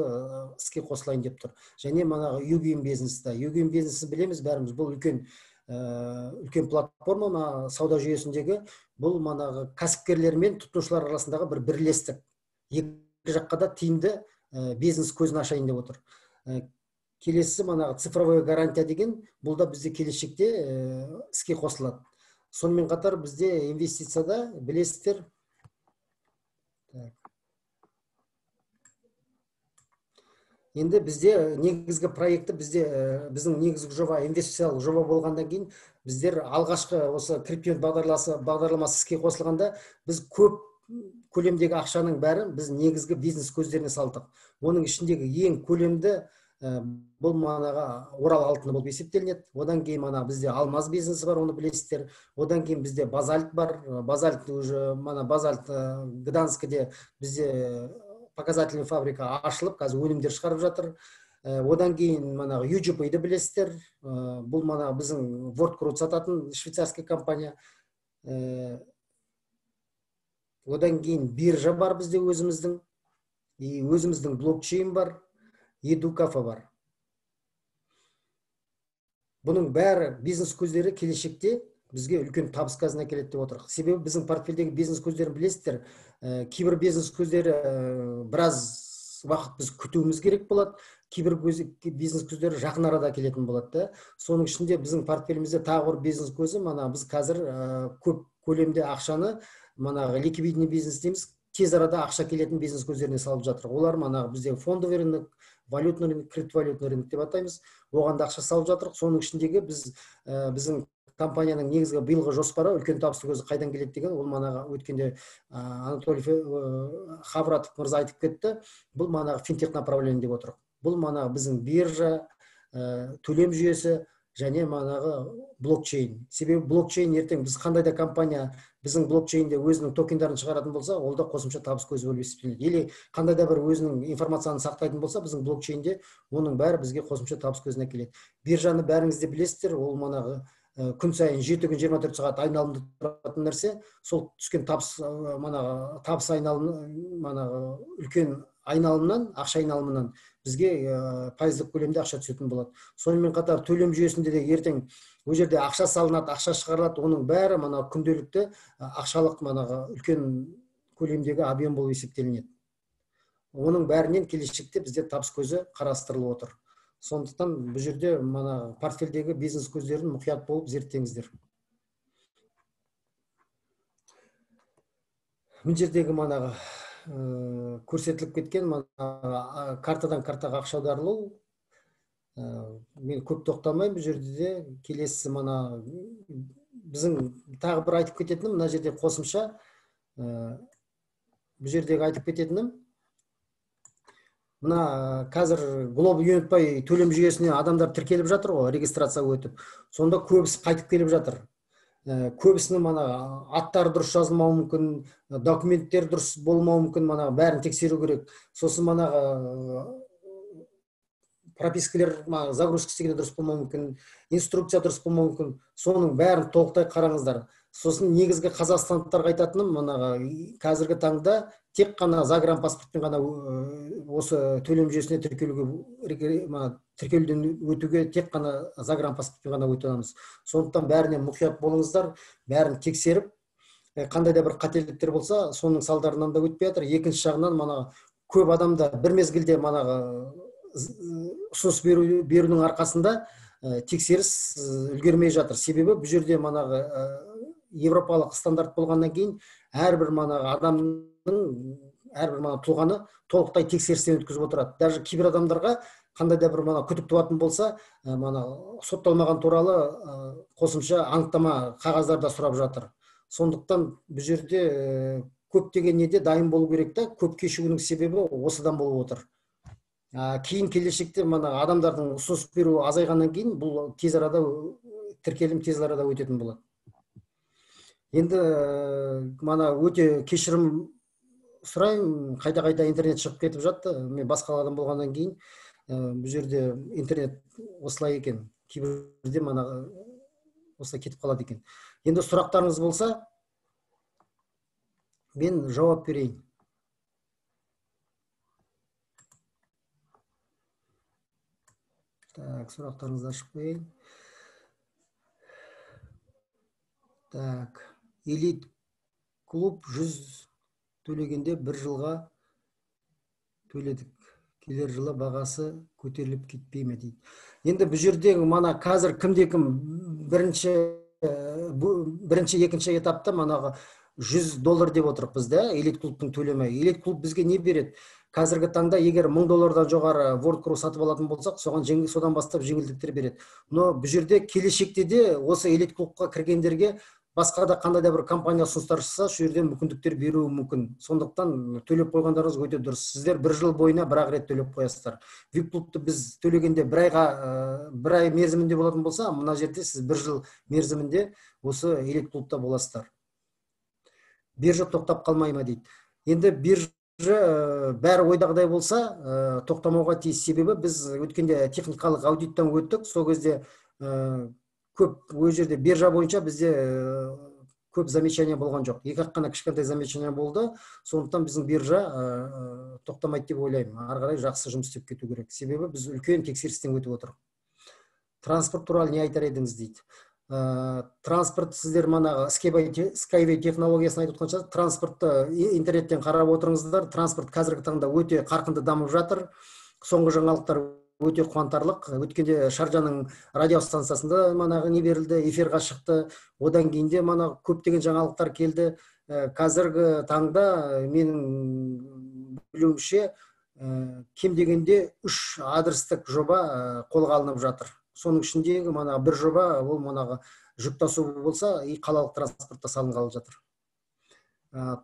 A: іске қосылайын деп тұр. Және манағы UGM бизнесті. UGM бизнесін білеміз бәріміз. Бұл үлкен үлкен платформа мына сауда жүйесіндегі, бұл манағы кәсіпкерлер мен тұтынушылар арасындағы бір бірлестік. Екі жаққа да тиімді бизнес көзін ашайын деп отыр. Келесі манағы цифровой гарантия деген, бұл да бізде келешекте іске қосылады. Сонымен қатар бізде инвестицияда білесіздер. Так. Енді бізде негізгі проекті бізде біздің негізгі жоба инвестициялық жоба болғаннан кейін біздер алғашқы осы криптоюнт бағдарламасы іске қосылғанда біз көп көлемдегі ақшаның бәрін біз негізгі бизнес көздеріне салдық. Оның ішіндегі ең көлемді бұл манаға Орал алтыны болып есептелінеді. Одан кейін мана бізде алмаз бизнесі бар, оны білесіздер. Одан кейін бізде базальт бар. Базальт уже мана базальт Гданскіде бізде показательный фабрика ашылып, қазір өнімдер шығарып жатыр. Одан кейін манағы UGP-ді білесіздер. Бұл мана біздің World сататын швейцарский компания. Одан кейін биржа бар бізде өзіміздің. И өзіміздің блокчейн бар. Едукафа бар. Бұның бәрі бизнес көздері келешекте бізге үлкен табыс қазына келеді деп отырмыз. Себебі біздің портфельдегі бизнес көздерін білесіздер, кейбір бизнес көздері біраз уақыт біз күтуіміз керек болады. Кейбір бизнес көздері жақын арада келетін болады да. Соның ішінде біздің портфелімізде тағы бір бизнес көзі, мана біз қазір көп көлемде ақшаны манағы ликвидный бизнес дейміз, тез арада ақша келетін бизнес көздеріне салып жатыр. Олар манағы бізде фондовый рынок, валютный рынок, криптовалютный рынок деп атаймыз. Оған да ақша салып жатырық. Соның ішіндегі біз біздің компанияның негізгі биылғы жоспары үлкен табысты көзі қайдан келеді деген, ол манағы өткенде Анатолий Хавратов мырза айтып кетті. Бұл манағы финтех направление деп отырық. Бұл манағы біздің биржа, төлем жүйесі және манағы блокчейн. Себебі блокчейн ертең біз қандай да компания біздің блокчейнде өзінің токендарын шығаратын болса, ол да қосымша табыс көзі болып есептелінеді. Или қандай да бір өзінің информацияны сақтайтын болса, біздің блокчейнде оның бәрі бізге қосымша табыс көзіне келеді. Биржаны бәріңіз де білесіздер, ол манағы күн сайын 7 күн 24 сағат айналымда тұратын нәрсе. Сол түскен табыс манағы табыс айналымы манағы үлкен айналымнан, ақша айналымынан бізге пайыздық көлемде ақша түсетін болады. Сонымен қатар төлем жүйесінде де ертең ол жерде ақша салынады, ақша шығарылады, оның бәрі мана күнделікті ақшалық манағы үлкен көлемдегі объем болып есептелінеді. Оның бәрінен келешекте бізде табыс көзі қарастырылып отыр. Сондықтан бұл жерде мана портфельдегі бизнес көздерін мұқият болып зерттеңіздер. Мына жердегі манағы көрсетіліп кеткен картадан картаға ақша аударылу. Мен көп тоқталмаймын бұл жерде де. Келесісі мана біздің тағы бір айтып кететінім, мына жерде қосымша бұл жердегі айтып кететінім, мына қазір Global UnionPay төлем жүйесіне адамдар тіркеліп жатыр ғой, регистрация өтіп. Сонда көбісі қайтып келіп жатыр. Көбісінің мана аттары дұрыс жазылмауы мүмкін, документтер дұрыс болмауы мүмкін, мана бәрін тексеру керек. Сосын мана пропискалер, загрузка істегенде дұрыс болмауы мүмкін, инструкция дұрыс болмауы мүмкін. Соның бәрін толықтай қараңыздар. Сосын негізгі қазақстандықтарға айтатыным, манаға қазіргі таңда тек қана загранпаспортпен ғана осы төлем жүйесіне тіркелуге, тіркелуден өтуге тек қана загранпаспортпен ғана өте аламыз. Сондықтан бәріне мұқият болыңыздар, бәрін тексеріп, қандай да бір қателіктер болса, соның салдарынан да өтпей жатыр. Екінші жағынан мана көп адамда бір мезгілде манаға ұсыныс берудің арқасында тексеріс үлгермей жатыр. Себебі бұл жерде манағы европалық стандарт болғаннан кейін әрбір манағы адамның, әрбір мана тұлғаны толықтай тексерістен өткізіп отырады. Даже кейбір адамдарға қандай да бір мана күдік туатын болса, мана сотталмаған туралы қосымша анықтама қағаздар да сұрап жатыр. Сондықтан бұл жерде көптеген неде дайын болу керек та, көп кешігудің себебі осыдан болып отыр. Кейін келешекте мана адамдардың ұсыныс беруі азайғаннан кейін бұл тез арада тіркелім тез арада өтетін болады. Енді мана өте кешірім сұраймын, қайта-қайта интернет шығып кетіп жатты. Мен басқа қаладан болғаннан кейін бұл жерде интернет осылай екен. Кейбірде мана осылай кетіп қалады екен. Енді сұрақтарыңыз болса, мен жауап берейін. Так, сұрақтарыңызды ашып қояйын. Так, элит клуб 100 төлегенде бір жылға төледік. Келер жылы бағасы көтеріліп кетпей ме дейді. Енді бұл жерде мана қазір кімде-кім бірінші, екінші этапта манағы $100 деп отырық біз да, элит клубтың төлемі. Элит клуб бізге не береді? Қазіргі таңда егер $1000 жоғары World Crew сатып алатын болсақ, соған содан бастап жеңілдіктер береді. Но бұл жерде келешекте де осы элит клубқа кіргендерге басқа да қандай да бір компания ұсыныстар жасаса, сол жерден мүмкіндіктер беруі мүмкін. Сондықтан төлеп қойғандарыңыз өте дұрыс. Сіздер бір жыл бойына бір-ақ рет төлеп қоясыздар. VIP клубты біз төлегенде бір ай мерзімінде болатын болса, мына жерде сіз бір жыл мерзімінде осы элит клубта боласыздар. Биржа тоқтап қалмай ма дейді. Енді биржа бәрі ойдағыдай болса, тоқтамауға тиіс. Себебі біз өткенде техникалық аудиттен өттік. Сол кезде көп ол жерде биржа бойынша бізде көп замечание болған жоқ. Екі ақ қана кішкентай замечание болды. Сондықтан біздің биржа тоқтамайды деп ойлаймын. Ары қарай жақсы жұмыс істеп кету керек. Себебі біз үлкен тексерістен өтіп отырмыз. Транспорт туралы не айтар едіңіз дейді. Транспорт сіздер манағы Skyway технологиясын айтып отқан шығарсыз. Транспортты интернеттен қарап отырыңыздар. Транспорт қазіргі таңда өте қарқынды дамып жатыр. Соңғы жаңалықтар өте қуантарлық. Өткенде Шаржаның радио станциясында манағы не берілді, эфирға шықты. Одан кейін де манағы көптеген жаңалықтар келді. Қазіргі таңда менің білуімше, кем дегенде 3 адрестік жоба қолға алынып жатыр. Соның ішіндегі манағы бір жоба, ол манағы жүк тасу болса, и қалалық транспортта салынғалы жатыр.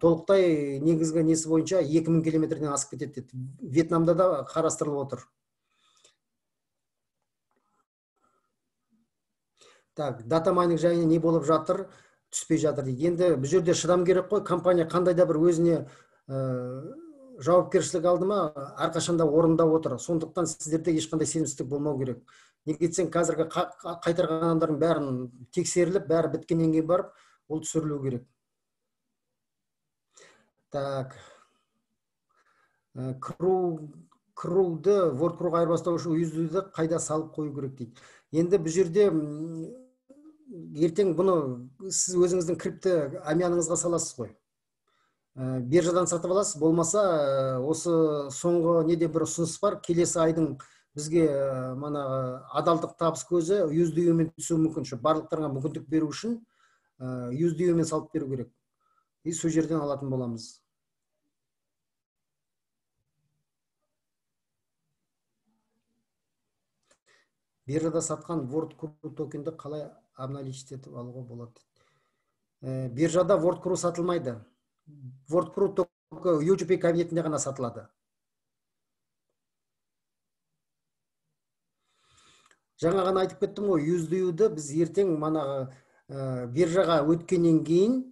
A: Толықтай негізгі несі бойынша 2000 километрден асып кетеді деді. Вьетнамда да қарастырылып отыр. Так, дата майнинг жайында не болып жатыр, түспей жатыр дейді. Енді бұл жерде шыдам керек қой. Компания қандай да бір өзіне жауапкершілік алды ма, әрқашанда орындап отыр. Сондықтан сіздерде ешқандай сенімсіздік болмау керек. Неге десең, қазіргі қайтарған адамдардың бәрін тексеріліп, бәрі біткеннен кейін барып, ол түсірілу керек. Так. Круды, World Crewға айырбастау үшін USD-ді қайда салып қою керек дейді. Енді бұл жерде ертең бұны сіз өзіңіздің крипто әмияныңызға саласыз ғой. Биржадан сатып аласыз, болмаса осы соңғы неде бір ұсыныс бар, келесі айдың бізге манағы адалдық табыс көзі USD-мен түсуі мүмкін. Барлықтарыңа мүмкіндік беру үшін USD-мен салып беру керек. И сол жерден алатын боламыз. Биржада сатқан WordCrew токенді қалай обналичить етіп алуға болады? Биржада WordCrew сатылмайды. WordCrew токен UGP кабинетінде ғана сатылады. Жаңа ғана айтып кеттім ғой, USDU-ді біз ертең манағы биржаға өткеннен кейін,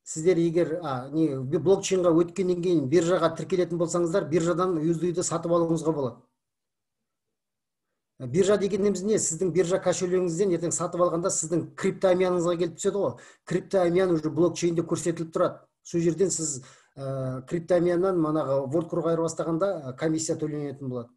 A: сіздер егер блокчейнға өткеннен кейін биржаға тіркелетін болсаңыздар, биржадан USDU-ді сатып алуыңызға болады. Биржа дегеніміз не? Сіздің биржа кошелегіңізден ертең сатып алғанда сіздің криптоәмияныңызға келіп түседі ғой. Криптоәмиян уже блокчейнде көрсетіліп тұрады. Сол жерден сіз криптоәмияннан манағы WordCrew-ға айырбастағанда комиссия төленетін болады.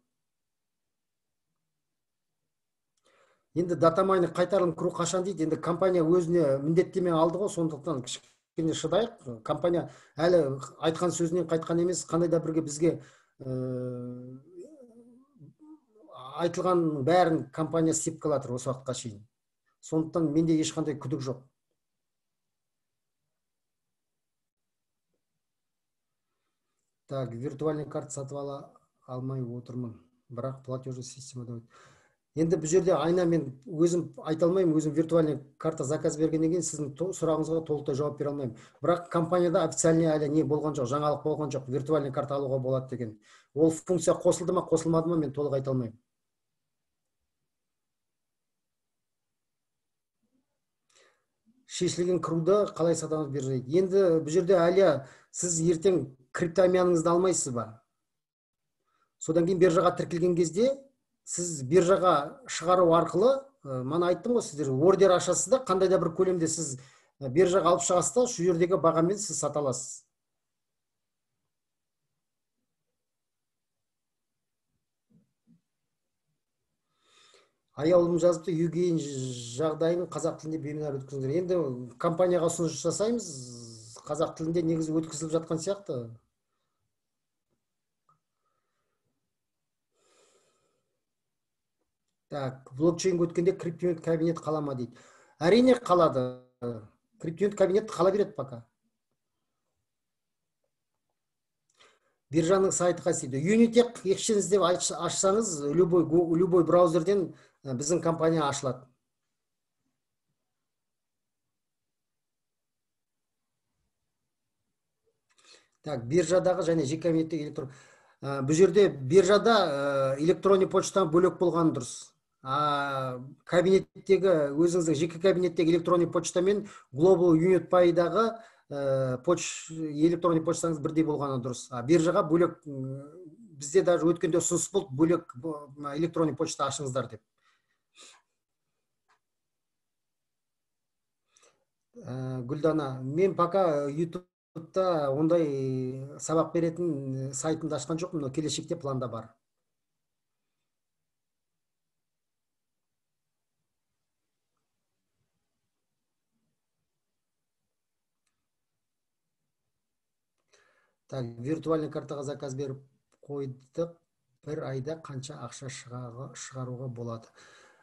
A: Енді датамайнинг қайтарылым кіру қашан дейді? Енді компания өзіне міндеттеме алды ғой, сондықтан кішкене шыдайық. Компания әлі айтқан сөзінен қайтқан емес, қандай да бірге бізге айтылған бәрін компания істеп келатыр осы уақытқа шейін. Сондықтан менде ешқандай күдік жоқ. Так, виртуальный карта сатып ала алмай отырмын, бірақ платежный системада өт. Енді бұл жерде айна мен өзім айта алмаймын, өзім виртуальный карта заказ бергеннен кейін сіздің сұрағыңызға толықтай жауап бере алмаймын. Бірақ компанияда официальный әлі не болған жоқ, жаңалық болған жоқ, виртуальный карта алуға болады деген. Ол функция қосылды ма, қосылмады ма, мен толық айта алмаймын. Шешілген кіруді қалай сатамыз биржада? Енді бұл жерде әлі сіз ертең криптоәмияныңызды алмайсыз ба? Содан кейін биржаға тіркелген кезде сіз биржаға шығару арқылы, мана айттым ғой, сіздер ордер ашасыз да, қандай да бір көлемде сіз биржаға алып шығасыз да, сол жердегі бағамен сіз сата аласыз. Аяулым жазыпты, UGain жағдайын қазақ тілінде вебинар өткізіңдер. Енді компанияға ұсыныс жасаймыз, қазақ тілінде негізі өткізіліп жатқан сияқты. Так, блокчейнге өткенде криптоюнит кабинет қала ма дейді. Әрине қалады. Криптоюнит кабинет қала береді пока. Биржаның сайты қайсы дейді. Unitec Exchange деп ашсаңыз, любой браузерден біздің компания ашылады. Так, биржадағы және жеке кабинеттегі электрон. Бұл жерде биржада электронный почтадан бөлек болған дұрыс. Кабинеттегі өзіңіздің жеке кабинеттегі электронный почта мен Global Unit Pay-дағы электронный почтаңыз бірдей болғаны дұрыс. Биржаға бөлек, бізде даже өткенде ұсыныс болды, бөлек электронный почта ашыңыздар деп. Гүлдана, мен пока YouTube-та ондай сабақ беретін сайтымды ашқан жоқпын, но келешекте планда бар. Так, виртуальный картаға заказ беріп қойдық, бір айда қанша ақша шығаруға болады?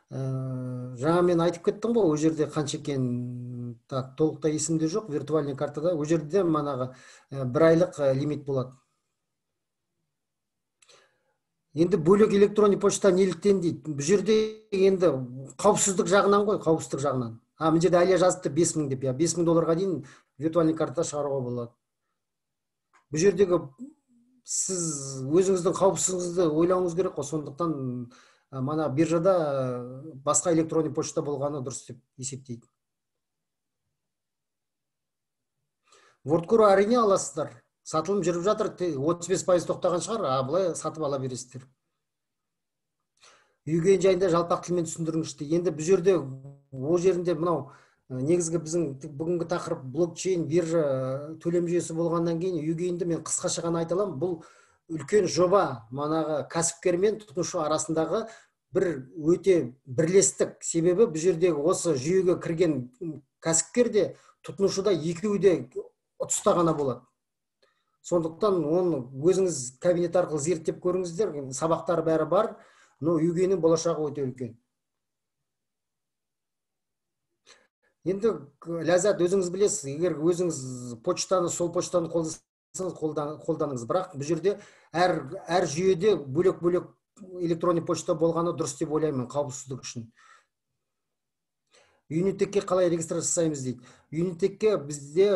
A: Жаңа мен айтып кеттім ғой, ол жерде қанша екен, так, толықтай есімде жоқ, виртуальный картада, ол жерде манағы бір айлық лимит болады. Енді бөлек электронный почта неліктен дейді. Бұл жерде енді қауіпсіздік жағынан ғой, қауіпсіздік жағынан. Мына жерде Әлия жазыпты 5000 деп, 5000 долларға дейін виртуальный карта шығаруға болады. Бұл жердегі сіз өзіңіздің қауіпсіздігіңізді ойлауыңыз керек қой, сондықтан мана биржада басқа электронный почта болғаны дұрыс деп есептейді. WordCrew әрине аласыздар. Сатылым жүріп жатыр, 35% тоқтаған шығар, а былай сатып ала бересіздер. UGain жайында жалпақ тілмен түсіндіріңізші. Енді бұл жерде, ол жерінде мынау негізгі біздің бүгінгі тақырып блокчейн, биржа, төлем жүйесі болғаннан кейін UGain-ді мен қысқаша ғана айта аламын. Бұл үлкен жоба, манағы кәсіпкер мен тұтынушы арасындағы бір өте бірлестік. Себебі бұл жердегі осы жүйеге кірген кәсіпкер де, тұтынушы да екеуі де ұтыста ғана болады. Сондықтан оны өзіңіз кабинет арқылы зерттеп көріңіздер, сабақтар бәрі бар, но UGain-нің болашағы өте үлкен. Енді Ләззат, өзіңіз білесіз, егер өзіңіз почтаны, сол почтаны қолдансаңыз, қолданыңыз. Бірақ бұл жерде әр жүйеде бөлек-бөлек электронный почта болғаны дұрыс деп ойлаймын, қауіпсіздік үшін. Юнитекке қалай регистрация жасаймыз дейді. Юнитекке бізде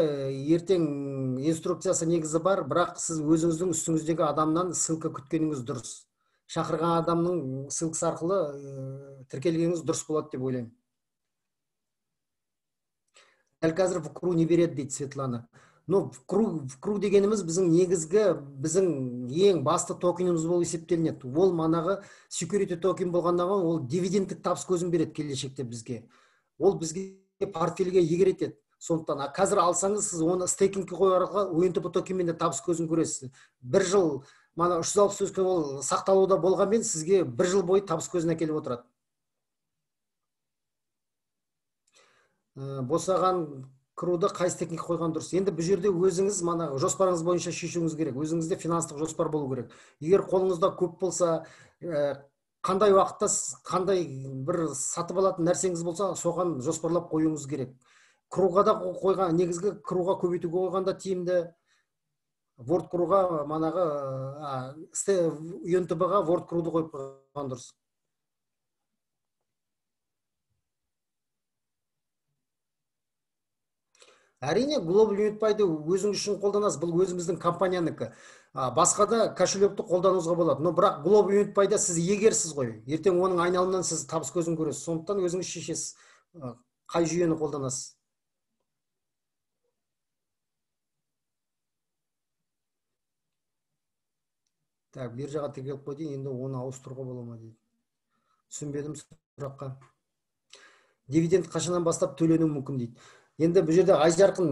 A: ертең инструкциясы негізі бар, бірақ сіз өзіңіздің үстіңіздегі адамнан ссылка күткеніңіз дұрыс. Шақырған адамның ссылкасы арқылы тіркелгеніңіз дұрыс болады деп ойлаймын. Дәл қазір в КРУ не береді дейді Светлана. Но в КРУ дегеніміз біздің негізгі, біздің ең басты токеніміз болып есептелінеді. Ол манағы security токен болғаннан кейін ол дивидендтік табыс көзін береді келешекте бізге. Ол бізге портфельге егер етеді. Сондықтан қазір алсаңыз, сіз оны стейкингке қою арқылы УНТП токенмен де табыс көзін көресіз. Бір жыл, мана 360 күн ол сақталуда болғанмен, сізге бір жыл бойы табыс көзін әкеліп отырады. Босаған КРУ-ды қай стейкингке қойған дұрыс? Енді бұл жерде өзіңіз мана жоспарыңыз бойынша шешуіңіз керек. Өзіңізде финанстық жоспар болу керек. Егер қолыңызда көп болса, қандай уақытта сіз қандай бір сатып алатын нәрсеңіз болса, соған жоспарлап қоюыңыз керек. КРУ-ға да қойған, негізгі КРУ-ға көбейтуге қойғанда тиімді. Word КРУ-ға манағы, УНТБ-ға Word КРУ-ды қойып қойған дұрыс. Әрине, Global Unit Pay-ды өзіңіз үшін қолданасыз, бұл өзіміздің компаниянікі. Басқа да кошелекті қолдануыңызға болады. Но бірақ Global Unit Pay-да сіз егерсіз ғой. Ертең оның айналымынан сіз табыс көзін көресіз. Сондықтан өзіңіз шешесіз, қай жүйені қолданасыз. Так, биржаға тіркеліп қойды, енді оны ауыстыруға бола ма дейді. Түсінбедім сұраққа. Дивиденд қашаннан бастап төленуі мүмкін дейді. Енді бұл жерде Айжарқын,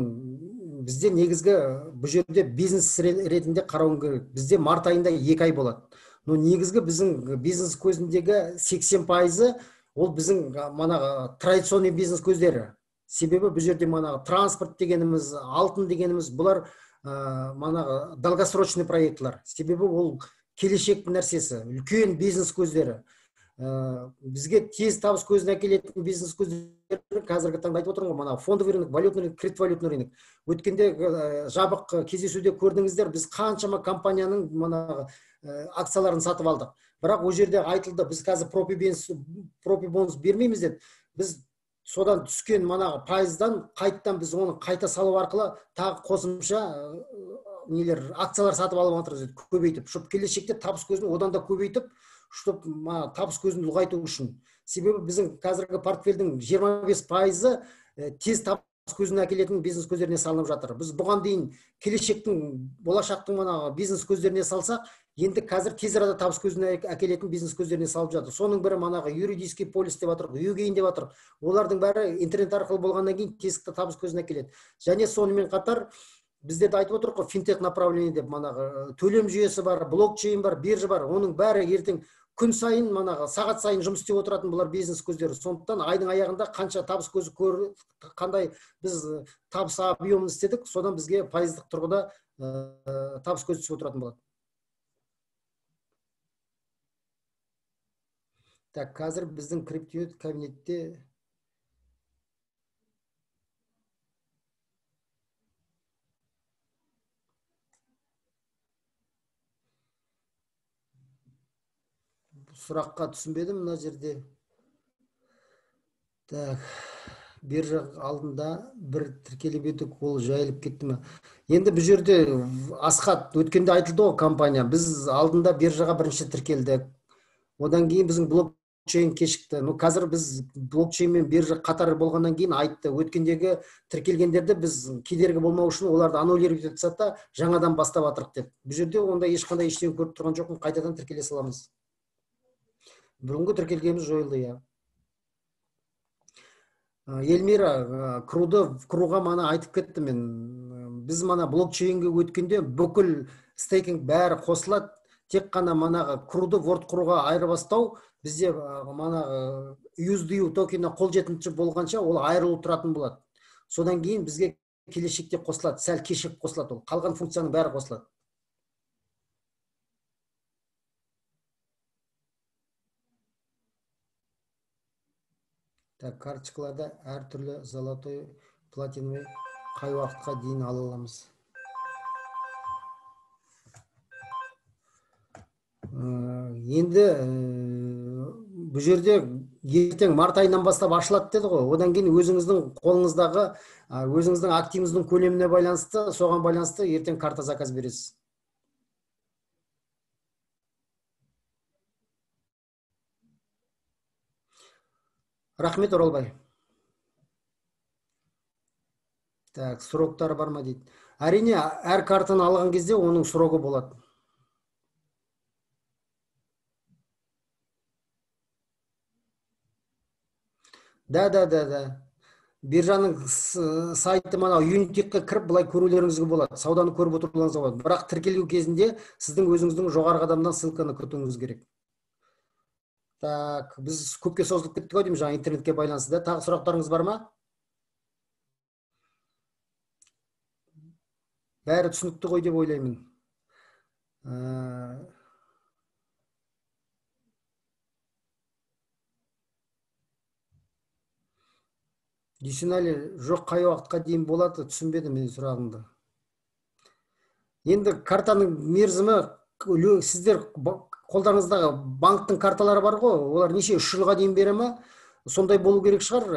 A: бізде негізгі бұл жерде бизнес ретінде қарауың керек. Бізде март айында 2 ай болады. Но негізгі біздің бизнес көзіндегі 80% ол біздің манағы традиционный бизнес көздері. Себебі бұл жерде манағы транспорт дегеніміз, алтын дегеніміз, бұлар манағы долгосрочный проектлар. Себебі ол келешек нәрсесі, үлкен бизнес көздері. Бізге тез табыс көзін әкелетін бизнес көздері қазіргі таңда айтып отырмын ғой, мына фондовый рынок, валютный рынок, криптовалютный рынок. Өткенде жабық кездесуде көрдіңіздер, біз қаншама компанияның манағы акцияларын сатып алдық. Бірақ ол жерде айтылды, біз қазір пропи бонус бермейміз деді. Біз содан түскен манағы пайыздан қайттан біз оны қайта салу арқылы тағы қосымша нелер, акциялар сатып алып жатырмыз деді, көбейтіп, чтоб келешекте табыс көзін одан да көбейтіп, чтоб табыс көзін ұлғайту үшін. Себебі біздің қазіргі портфельдің 25% тез табыс көзін әкелетін бизнес көздеріне салынып жатыр. Біз бұған дейін келешектің, болашақтың манағы бизнес көздеріне салсақ, енді қазір тез арада табыс көзін әкелетін бизнес көздеріне салып жатыр. Соның бірі манағы юридический полис деп жатыр, Югейн деп жатыр. Олардың бәрі интернет арқылы болғаннан кейін тез табыс көзін әкеледі. Және сонымен қатар біздер де айтып отырмық қой, финтех направление деп, манағы төлем жүйесі бар, блокчейн бар, биржа бар, оның бәрі ертең күн сайын, манағы сағат сайын жұмыс істеп отыратын бұлар бизнес көздері. Сондықтан айдың аяғында қанша табыс көзі көр, қандай біз табыс объемын істедік, содан бізге пайыздық тұрғыда табыс көзі түсіп отыратын болады. Так, қазір біздің криптоюнит кабинетте сұраққа түсінбедім мына жерде. Так, биржа алдында бір тіркеліп едік, ол жайылып кетті ме? Енді бұл жерде Асхат, өткенде айтылды ғой компания, біз алдында биржаға бірінші тіркелдік. Одан кейін біздің блокчейн кешікті. Но қазір біз блокчейн мен биржа қатар болғаннан кейін айтты, өткендегі тіркелгендерді біз кедергі болмау үшін оларды аннулировать етіп тастады да жаңадан бастап жатырық деп. Бұл жерде онда ешқандай ештеңе көріп тұрған жоқпын, қайтадан тіркеле саламыз. Бұрынғы тіркелгеніміз жойылды, иә. Эльмира, КРУ-ға мана айтып кеттім мен. Біз мана блокчейнге өткенде бүкіл стейкинг бәрі қосылады. Тек қана манағы КРУ-ды Word КРУ-ға айырбастау бізде манағы USDU токені қолжетімді болғанша ол айырылып тұратын болады. Содан кейін бізге келешекте қосылады, сәл кешігіп қосылады ол. Қалған функцияның бәрі қосылады. Так, карточкаларда әртүрлі золотой, платиновый қай уақытқа дейін ала аламыз? Енді бұл жерде ертең март айынан бастап ашылады деді ғой. Одан кейін өзіңіздің қолыңыздағы, өзіңіздің активіңіздің көлеміне байланысты, соған байланысты ертең карта заказ бересіз. Рахмет, Оралбай. Так, сроктары бар ма дейді. Әрине, әр картаны алған кезде оның срогы болады. Да. Биржаның сайты мынау Unitech-ке кіріп былай көрулеріңізге болады. Сауданы көріп отыруларыңызға болады. Бірақ тіркелу кезінде сіздің өзіңіздің жоғарғы адамнан ссылканы күтуіңіз керек. Так, біз көпке созылып кеттік ау деймін жаңа интернетке байланысты. Да? Тағы сұрақтарыңыз бар ма? Бәрі түсінікті ғой деп ойлаймын. Дүйсенәлі, жоқ, қай уақытқа дейін болады, түсінбедім мен сұрағыңды. Енді картаның мерзімі, сіздер қолдарыңыздағы банктың карталары бар ғой, олар неше, 3 жылға дейін бере ма? Сондай болу керек шығар.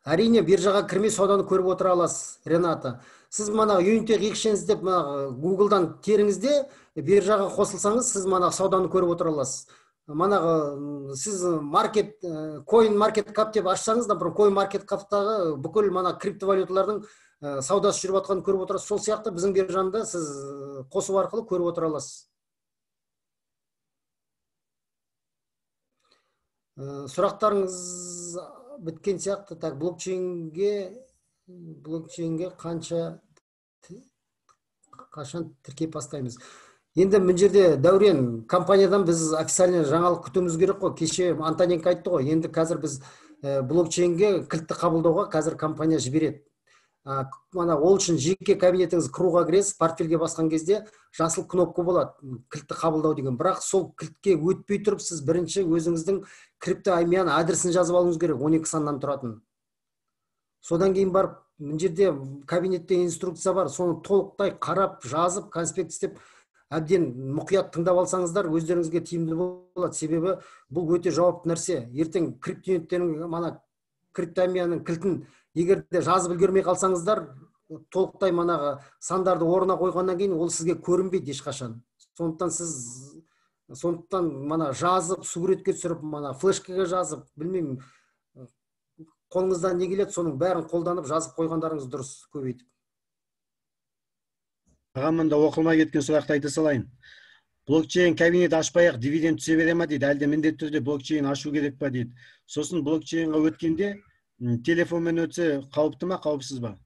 A: Әрине, биржаға кірмей сауданы көріп отыра аласыз, Рената. Сіз мана Unitech Exchange деп мына Google'дан теріңізде биржаға қосылсаңыз, сіз мана сауданы көріп отыра аласыз. Мана сіз маркет, Coin Market Cap деп ашсаңыз, например, Coin Market Cap'тағы бүкіл мана криптовалюталардың саудасы жүріп жатқанын көріп отырасыз. Сол сияқты біздің биржаны да сіз қосу арқылы көріп отыра аласыз. Сұрақтарыңыз біткен сияқты. Так, блокчейнге қанша қашан тіркеп бастаймыз? Енді мына жерде Дәурен, компаниядан біз официально жаңалық күтуіміз керек қой. Кеше Антоненко айтты ғой. Енді қазір біз блокчейнге кілтті қабылдауға қазір компания жібереді. Мана ол үшін жеке кабинетіңіз кіруға кіресіз, портфельге басқан кезде жасыл кнопка болады, кілтті қабылдау деген. Бірақ сол кілтке өтпей тұрып сіз бірінші өзіңіздің криптоәмиян адресін жазып алуыңыз керек, 12 саннан тұратын. Содан кейін барып мына жерде кабинетте инструкция бар, соны толықтай қарап, жазып, конспект істеп, әбден мұқият тыңдап алсаңыздар өздеріңізге тиімді болады. Себебі бұл өте жауапты нәрсе. Ертең криптоюниттердің, мана криптоәмияның кілтін егер де жазып үлгермей қалсаңыздар, толықтай манағы сандарды орнына қойғаннан кейін ол сізге көрінбейді ешқашан. Сондықтан сіз, сондықтан мана жазып, суретке түсіріп, мана флешкаға жазып, білмеймін, қолыңыздан не келеді, соның бәрін қолданып жазып қойғандарыңыз дұрыс, көбейтіп.
B: Аға, мында оқылмай кеткен сұрақты айта салайын. Блокчейн кабинет ашпай ақ дивиденд түсе бере ма дейді, әлде міндетті түрде блокчейн ашу керек па дейді. Сосын блокчейнға өткенде телефонмен өтсе қауіпті ма, қауіпсіз ба?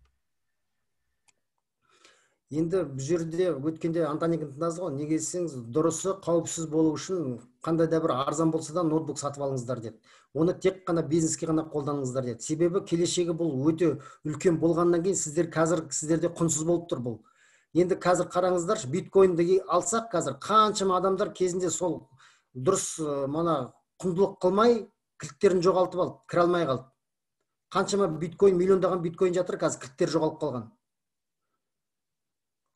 A: Енді бұл жерде өткенде Антоненко тыңдадыңыз ғой, неге десеңіз, дұрысы қауіпсіз болу үшін қандай да бір арзан болса да ноутбук сатып алыңыздар деді. Оны тек қана бизнеске ғана қолданыңыздар деді. Себебі келешегі бұл өте үлкен болғаннан кейін сіздер қазір сіздерде құнсыз болып тұр бұл. Енді қазір қараңыздаршы, биткоинді алсақ, қазір қаншама адамдар кезінде сол дұрыс мана құндылық қылмай кілттерін жоғалтып алды, кіре алмай қалды. Қаншама биткоин, миллиондаған биткоин жатыр, қазір кілттер жоғалып қалған.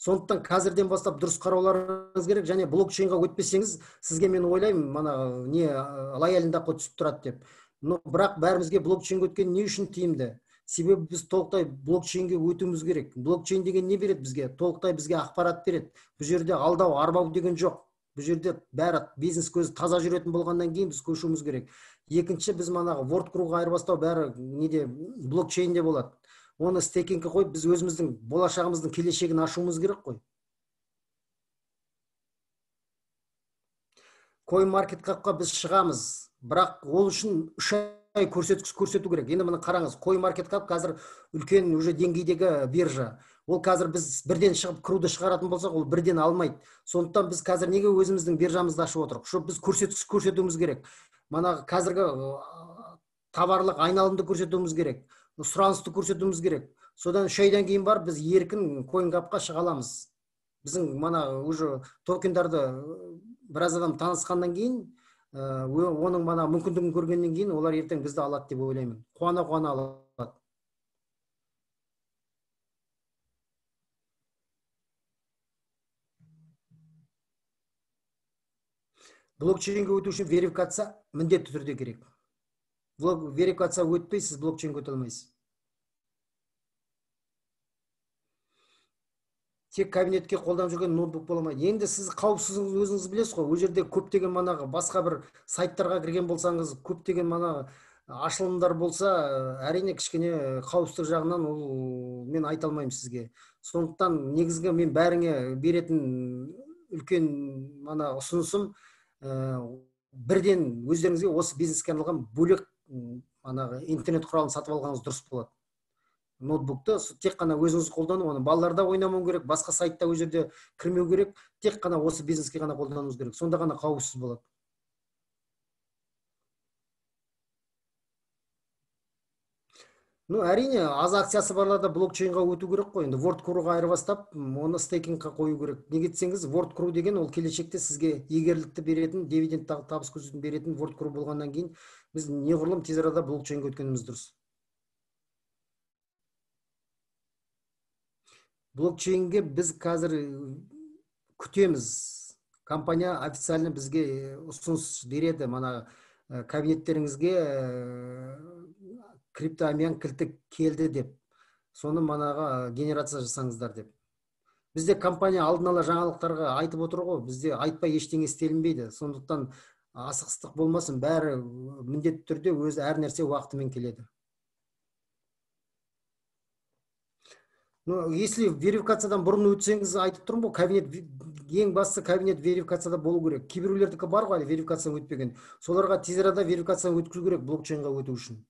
A: Сондықтан қазірден бастап дұрыс қарауларыңыз керек, және блокчейнға өтпесеңіз, сізге мен ойлаймын, мана не лояльный доход түсіп тұрады деп. Но бірақ бәрімізге блокчейнге өткен не үшін тиімді? Себебі біз толықтай блокчейнге өтуіміз керек. Блокчейн деген не береді бізге? Толықтай бізге ақпарат береді. Бұл жерде алдау, арбау деген жоқ. Бұл жерде бәрі бизнес көзі таза жүретін болғаннан кейін біз көшуіміз керек. Екінші, біз манағы WorldCrewға айырбастау бәрі неде блокчейнде болады. Оны стейкингке қойып біз өзіміздің болашағымыздың келешегін ашуымыз керек қой. CoinMarketCapқа біз шығамыз, бірақ ол үшін 3 ай көрсеткіш көрсету керек. Енді міне қараңыз, CoinMarketCap қазір үлкен уже деңгейдегі биржа. Ол қазір біз бірден шығып кіруді шығаратын болсақ, ол бірден алмайды. Сондықтан біз қазір неге өзіміздің биржамызды ашып отырмыз? Чтобы біз көрсеткіш көрсетуіміз керек. Мана қазіргі товарлық айналымды көрсетуіміз керек, сұранысты көрсетуіміз керек. Содан 3 айдан кейін барып біз еркін CoinGapқа шыға аламыз. Біздің мана уже токендарды біраз адам танысқаннан кейін, оның мана мүмкіндігін көргеннен кейін олар ертең бізді алады деп ойлаймын. Қуана-қуана алады. Блокчейнге өту үшін верификация міндетті түрде керек. Верификация өтпей, сіз блокчейнге өте алмайсыз. Тек кабинетке қолданып жүрген ноутбук бола алмайды. Енді сіз қауіпсіздігіңізді өзіңіз білесіз ғой. Ол жерде көптеген манағы басқа бір сайттарға кірген болсаңыз, көптеген манағы ашылымдар болса, әрине кішкене қауіпсіздік жағынан ол мен айта алмаймын сізге. Сондықтан негізгі мен бәріңе беретін үлкен мана ұсынысым, бірден өздеріңізге осы бизнеске арналған бөлек манағы интернет құралын сатып алғаныңыз дұрыс болады. Ноутбукты тек қана өзіңіз қолдану, оны балаларда ойнамау керек, басқа сайтта ол жерде кірмеу керек, тек қана осы бизнеске ғана қолдануыңыз керек. Сонда ғана қауіпсіз болады. Ну, әрине, аз акциясы барларда блокчейнға өту керек қой. Енді WordCrew-ға айырбастап, оны стейкингқа қою керек. Неге десеңіз, WordCrew деген ол келешекте сізге егерлікті беретін, дивиденд табыс көзін беретін WordCrew болғаннан кейін біз неғұрлым тез арада блокчейнге өткеніміз дұрыс. Блокчейнге біз қазір күтеміз. Компания официально бізге ұсыныс береді. Мана кабинеттеріңізге криптоәмиян кілті келді деп. Соны манаға генерация жасаңыздар деп. Бізде компания алдын ала жаңалықтарға айтып отыр ғой. Бізде айтпай ештеңе істелінбейді. Сондықтан асығыстық болмасын, бәрі міндетті түрде өзі әр нәрсе уақытымен келеді. Ну, если верификациядан бұрын өтсеңіз, айтып тұрмын ғой, кабинет, ең бастысы кабинет верификацияда болу керек. Кейбіреулердікі бар ғой әлі верификациядан өтпеген. Соларға тез арада верификациядан өткізу керек блокчейнға өту үшін.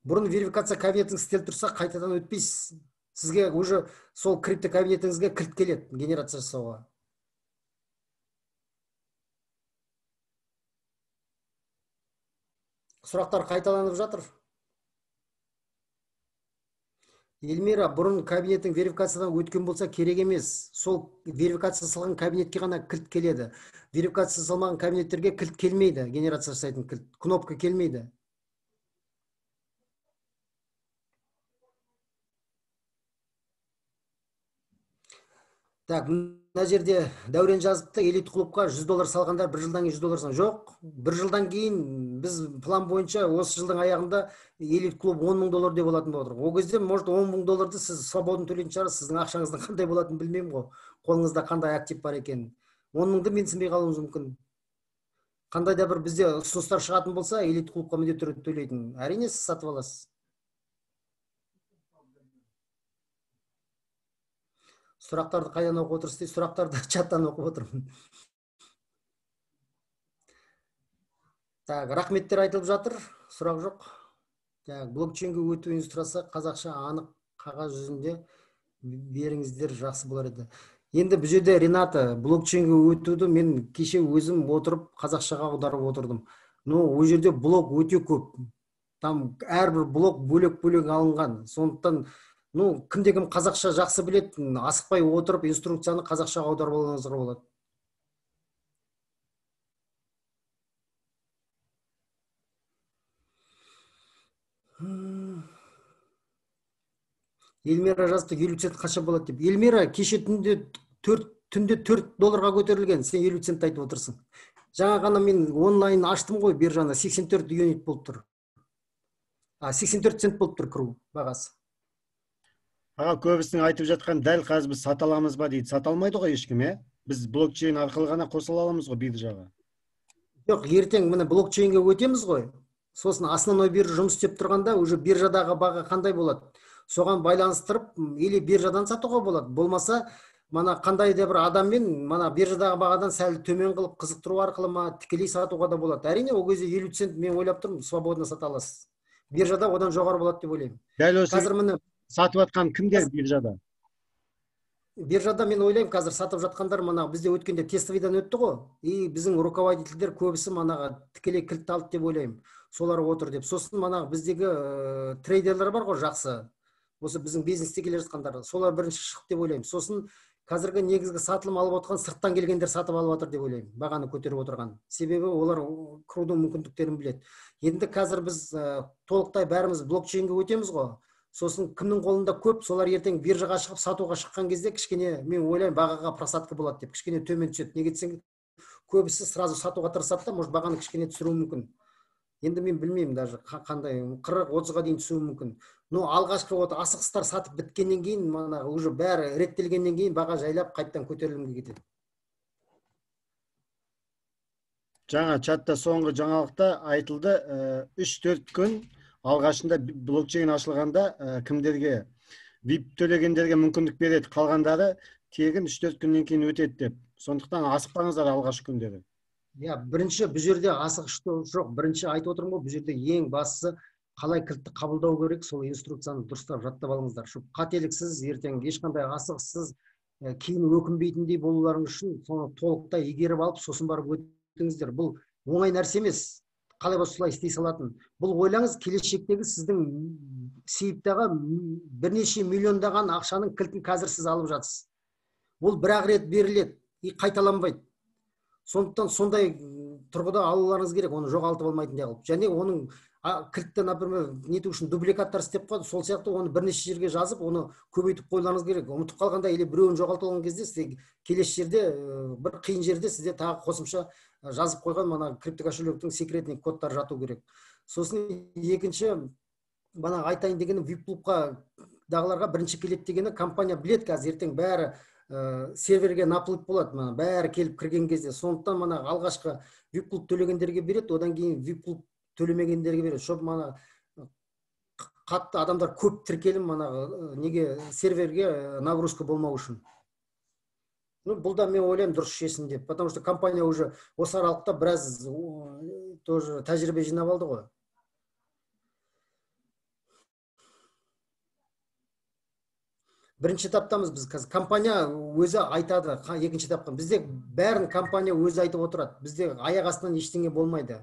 A: Бұрын верификация кабинетіңіз істеліп тұрса, қайтадан өтпейсіз. Сізге уже сол крипто кабинетіңізге кілт келеді генерация жасауға. Сұрақтар қайталанып жатыр. Эльмира, бұрын кабинеттің верификациядан өткен болса керек емес. Сол верификация жасалған кабинетке ғана кілт келеді. Верификация жасалмаған кабинеттерге кілт келмейді, генерация жасайтын кілт, кнопка келмейді. Так, мына жерде Дәурен жазыпты, элит клубқа $100 салғандар бір жылдан кейін $100 салған. Жоқ, бір жылдан кейін біз план бойынша осы жылдың аяғында элит клуб $10,000 деп болатын болып отыр. Ол кезде, может, $10,000 сіз свободно төлейтін шығарсыз, сіздің ақшаңыздың қандай болатынын білмеймін ғой. Қолыңызда қандай актив бар екенін. 10,000-ды менсінбей қалуыңыз мүмкін. Қандай да бір бізде ұсыныстар шығатын болса, элит клубқа міндетті түрде төлейтін. Әрине, сіз сатып аласыз. Сұрақтарды қайдан оқып отырсыз дейді? Сұрақтарды чаттан оқып отырмын. Так, рахметтер айтылып жатыр. Сұрақ жоқ. Так, блокчейнге өту инструкциясы қазақша анық қағаз жүзінде беріңіздер, жақсы болар еді. Енді бұл жерде, Рената, блокчейнге өтуді мен кеше өзім отырып қазақшаға аударып отырдым. Но ол жерде блок өте көп. Там әрбір блок бөлек-бөлек алынған. Сондықтан ну, кімде-кім қазақша жақсы білет, асықпай отырып инструкцияны қазақшаға аударып алуыңызға болады. Эльмира жазды, 50 цент қанша болады деп. Эльмира, кеше түнде $4 көтерілген, сен 50 цент айтып отырсың. Жаңа ғана мен онлайн аштым ғой биржаны, 84 юнит болып тұр. 84 цент болып тұр кіру бағасы.
B: Аға, көбісінің айтып жатқан дәл қазір біз сата аламыз ба дейді. Сата алмайды ғой ешкім, е? Біз блокчейн арқылы ғана қосыла аламыз ғой биржаға.
A: Жоқ, ертең міне блокчейнге өтеміз ғой. Сосын основной биржа жұмыс істеп тұрғанда уже биржадағы баға қандай болады? Соған байланыстырып, или биржадан сатуға болады. Болмаса, мана қандай да бір адаммен мана биржадағы бағадан сәл төмен қылып қызықтыру арқылы ма тікелей сатуға да болады. Әрине, ол кезде 50 цент мен ойлап тұрмын, свободно сата аласыз. Биржада одан жоғары болады деп ойлаймын.
B: Дәл осы
A: қазір міне
B: сатып жатқан кімдер биржада?
A: Биржада мен ойлаймын, қазір сатып жатқандар мана бізде өткенде тестовыйдан өтті ғой. И біздің руководительдер көбісі манаға тікелей кілт алды деп ойлаймын. Солар отыр деп. Сосын мана біздегі трейдерлер бар ғой жақсы. Осы біздің бизнесте келе жатқандар, солар бірінші шықты деп ойлаймын. Сосын қазіргі негізгі сатылым алып отырған сырттан келгендер сатып алып жатыр деп ойлаймын, бағаны көтеріп отырған. Себебі олар кірудің мүмкіндіктерін біледі. Енді қазір біз толықтай бәріміз блокчейнге өтеміз ғой. Сосын кімнің қолында көп, солар ертең биржаға шығып сатуға шыққан кезде кішкене мен ойлаймын бағаға просадка болады деп, кішкене төмен түседі. Неге десең, көбісі сразу сатуға тырысады да, может бағаны кішкене түсіруі мүмкін. Енді мен білмеймін даже қандай 40-30-ға дейін түсуі мүмкін. Но алғашқы вот асығыстар сатып біткеннен кейін, мана уже бәрі реттелгеннен кейін баға жайлап қайтадан көтерілімге кетеді.
B: Жаңа чатта соңғы жаңалықта айтылды, 3-4 күн алғашында блокчейн ашылғанда кімдерге VIP төлегендерге мүмкіндік береді, қалғандары тегін 3-4 күннен кейін өтеді деп. Сондықтан асықпаңыздар алғашқы күндері.
A: Иә, бірінші бұл жерде асығыш жоқ. Бірінші айтып отырмын ғой, бұл жерде ең бастысы қалай кілтті қабылдау керек, сол инструкцияны дұрыстап жаттап алыңыздар. Щоб қателіксіз, ертең ешқандай асығыссыз, кейін өкінбейтіндей болуларыңыз үшін соны толықтай игеріп алып, сосын барып өтіңіздер. Бұл оңай нәрсе емес. Қалай болса солай істей салатын. Бұл ойлаңыз, келешектегі сіздің сейфтағы бірнеше миллиондаған ақшаның кілтін қазір сіз алып жатсыз. Ол бір-ақ рет беріледі, қайталанбайды. Сондықтан сондай тұрғыда алуларыңыз керек, оны жоғалтып алмайтындай қылып. Және оның кілтті, например, нету үшін дубликаттар істеп қойды, сол сияқты оны бірнеше жерге жазып, оны көбейтіп қоюларыңыз керек. Ұмытып қалғанда или біреуін жоғалтып алған кезде сізде келесі жерде, бір қиын жерде сізде тағы қосымша жазып қойған мына криптокошелектің секретный кодтары жату керек. Сосын екінші, бана айтайын дегенім, VIP клубқа дағыларға бірінші келеді дегені, компания біледі қазір ертең бәрі серверге наплып болады, мына бәрі келіп кірген кезде. Сондықтан мына алғашқы VIP клуб төлегендерге береді, одан кейін VIP клуб төлемегендерге береді. Щоб мына қатты адамдар көп тіркеліп, мына неге серверге нагрузка болмау үшін. Ну, бұл да мен ойлаймын дұрыс шешім деп, потому что компания уже осы аралықта біраз тоже тәжірибе жинап алды ғой. Бірінші этаптамыз біз қазір. Компания өзі айтады, екінші этапқа. Бізде бәрін компания өзі айтып отырады. Бізде аяқ астынан ештеңе болмайды.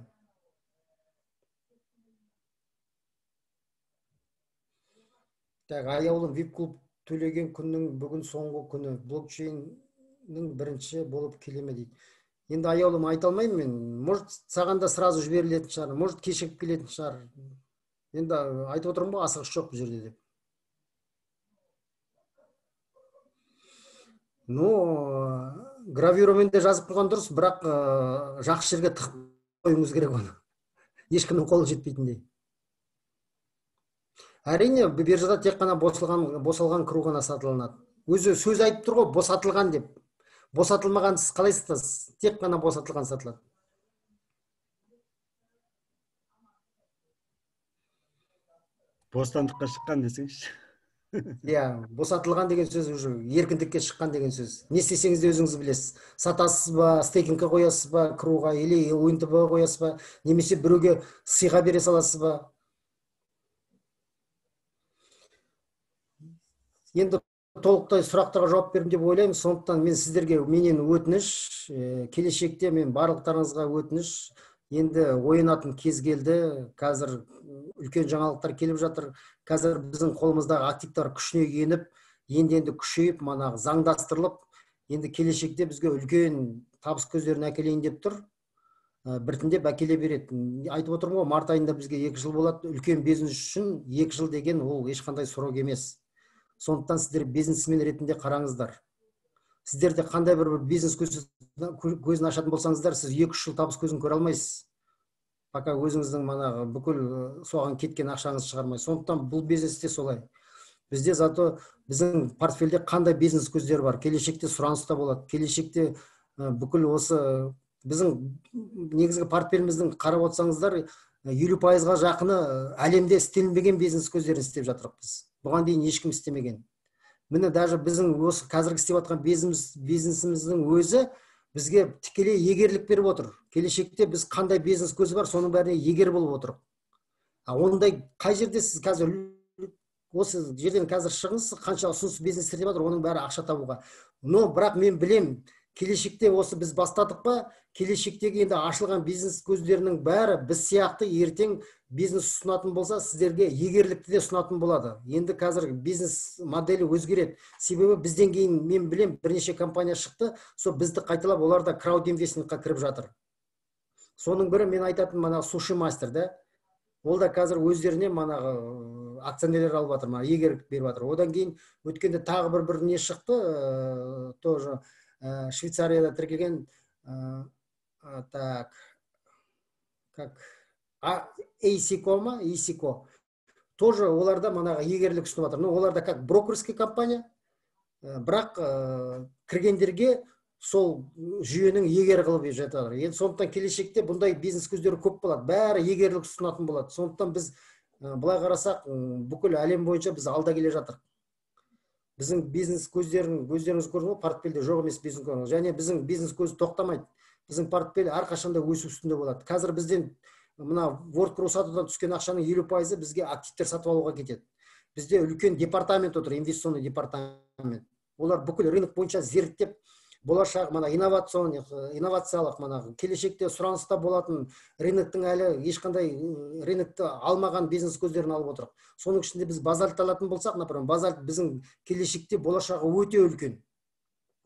A: Так, аяулым VIP клуб төлеген күннің бүгін соңғы күні. Блокчейннің бірінші болып келе ме дейді. Енді аяулым айта алмаймын мен. Может, саған да сразу жіберілетін шығар, может, кешігіп келетін шығар. Енді айтып отырмын ғой, асығыс жоқ бұл жерде деп. Ну, гравюрамен де жазып қойған дұрыс, бірақ жақсы жерге тығып қоюыңыз керек оны. Ешкімнің қолы жетпейтіндей. Әрине, биржада тек қана босалған кіру ғана сатылынады. Өзі сөз айтып тұр ғой, босатылған деп. Босатылмаған сіз қалай сатасыз? Тек қана босатылған сатылады.
B: Бостандыққа шыққан десеңізші.
A: Иә, босатылған деген сөз уже еркіндікке шыққан деген сөз. Не істесеңіз де өзіңіз білесіз. Сатасыз ба, стейкингке қоясыз ба, кіруға, или УНТБ қоясыз ба, немесе біреуге сыйға бере саласыз ба. Енді толықтай сұрақтарға жауап бердім деп ойлаймын. Сондықтан мен сіздерге менен өтініш, келешекте мен барлықтарыңызға өтініш. Енді оянатын кез келді. Қазір үлкен жаңалықтар келіп жатыр. Қазір біздің қолымыздағы активтар күшіне еніп, енді-енді күшейіп, манағы заңдастырылып, енді келешекте бізге үлкен табыс көздерін әкелейін деп тұр. Біртіндеп әкеле береді. Айтып отырмын ғой, март айында бізге 2 жыл болады. Үлкен бизнес үшін 2 жыл деген ол ешқандай срок емес. Сондықтан сіздер бизнесмен ретінде қараңыздар. Сіздерде қандай бір бизнес көзін ашатын болсаңыздар, сіз 2-3 жыл табыс көзін көре алмайсыз. Пока өзіңіздің манағы бүкіл соған кеткен ақшаңызды шығармай. Сондықтан бұл бизнесте солай. Бізде зато біздің портфельде қандай бизнес көздері бар, келешекте сұраныста болады. Келешекте бүкіл осы біздің негізгі портфеліміздің қарап отырсаңыздар, 50%-ға жақыны әлемде істелінбеген бизнес көздерін істеп жатырмыз біз. Бұған дейін ешкім істемеген. Міне даже біздің осы қазіргі істеп жатқан бизнесіміздің өзі бізге тікелей егерлік беріп отыр. Келешекте біз қандай бизнес көзі бар, соның бәріне егер болып отырық. А ондай қай жерде сіз қазір осы жерден қазір шығыңыз, қанша ұсыныс бизнестер деп жатыр, оның бәрі ақша табуға. Но бірақ мен білем, келешекте осы біз бастадық па, келешектегі енді ашылған бизнес көздерінің бәрі біз сияқты ертең Бизнес ұсынатын болса, сіздерге егерлікті де ұсынатын болады. Енді қазір бизнес моделі өзгереді. Себебі бізден кейін, мен білем, бірнеше компания шықты, сол бізді қайталап, олар да краудинвестингқа кіріп жатыр. Соның бірі мен айтатын мана Суши Мастер да. Ол да қазір өздеріне манағы акционерлер алып жатыр, мана егерлік беріп жатыр. Одан кейін өткенде тағы бір не шықты, тоже Швейцарияда тіркелген, так, как Эйсико ма, Эйсико. Тоже оларда манағы егерлік ұсынып жатыр. Но оларда как брокерский компания, бірақ кіргендерге сол жүйенің егері қылып жатыр. Енді сондықтан келешекте бұндай бизнес көздері көп болады. Бәрі егерлік ұсынатын болады. Сондықтан біз былай қарасақ, бүкіл әлем бойынша біз алда келе жатырмыз. Біздің бизнес көздерін өздеріңіз көрдіңіз ғой, портфельде жоқ емес бизнес көздері. Және біздің бизнес көзі тоқтамайды. Біздің портфель әрқашанда өсу үстінде болады. Қазір бізден мына WordCrew сатудан түскен ақшаның 50% бізге активтер сатып алуға кетеді. Бізде үлкен департамент отыр, инвестиционный департамент. Олар бүкіл рынок бойынша зерттеп, болашақ мына инновациялық мына келешекте сұраныста болатын рыноктың әлі ешқандай рынокты алмаған бизнес көздерін алып отырық. Соның ішінде біз базальт алатын болсақ, например, базальт біздің келешекте болашағы өте үлкен.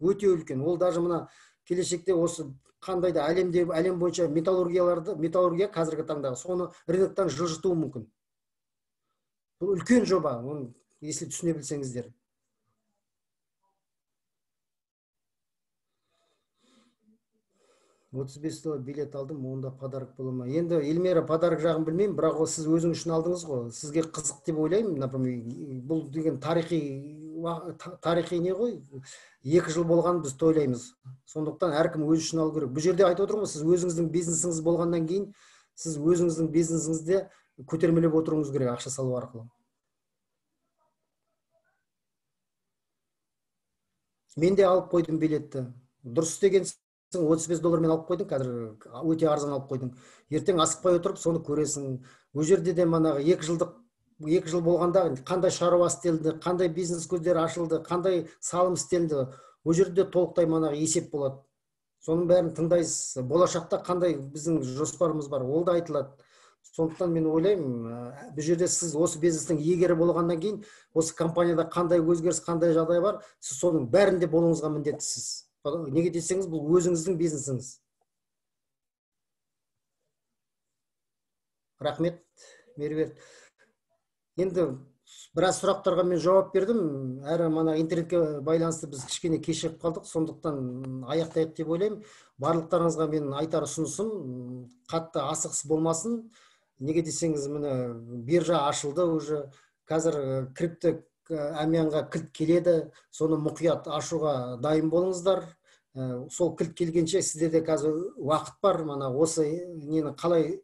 A: Өте үлкен. Ол даже мына келешекте осы қандай да әлемде, әлем бойынша металлургия қазіргі таңдағы соны рыноктан жылжытуы мүмкін. Бұл үлкен жоба, оны если түсіне білсеңіздер. $35 билет алдым, онда подарок бола ма? Енді Эльмира, подарок жағын білмеймін, бірақ ол сіз өзіңіз үшін алдыңыз ғой. Сізге қызық деп ойлаймын, например, бұл деген тарихи не ғой? 2 жыл болған біз тойлаймыз. Сондықтан әркім өзі үшін алу керек. Бұл жерде айтып отырмын ғой, сіз өзіңіздің бизнесіңіз болғаннан кейін, сіз өзіңіздің бизнесіңізде көтермелеп отыруыңыз керек ақша салу арқылы. Мен де алып қойдым билетті. Дұрыс деген $35 мен алып қойдың, қазір өте арзан алып қойдың. Ертең асықпай отырып соны көресің. Ол жерде де манағы 2 жыл болғанда қандай шаруа істелді, қандай бизнес көздері ашылды, қандай салым істелді, ол жерде толықтай манағы есеп болады. Соның бәрін тыңдайсыз. Болашақта қандай біздің жоспарымыз бар, ол да айтылады. Сондықтан мен ойлаймын, бұл жерде сіз осы бизнестің иегері болғаннан кейін осы компанияда қандай өзгеріс, қандай жағдай бар, сіз соның бәрінде болуыңызға міндеттісіз. Неге десеңіз, бұл өзіңіздің бизнесіңіз. Рахмет, Меруерт. Енді біраз сұрақтарға мен жауап бердім. Әрі мана интернетке байланысты біз кішкене кешігіп қалдық, сондықтан аяқтайық деп ойлаймын. Барлықтарыңызға мен айтар ұсынысым, қатты асығыс болмасын. Неге десеңіз, міне биржа ашылды уже. Қазір крипто әмиянға кілт келеді, соны мұқият ашуға дайын болыңыздар. Сол кілт келгенше сіздерде қазір уақыт бар. Мана осы нені қалай,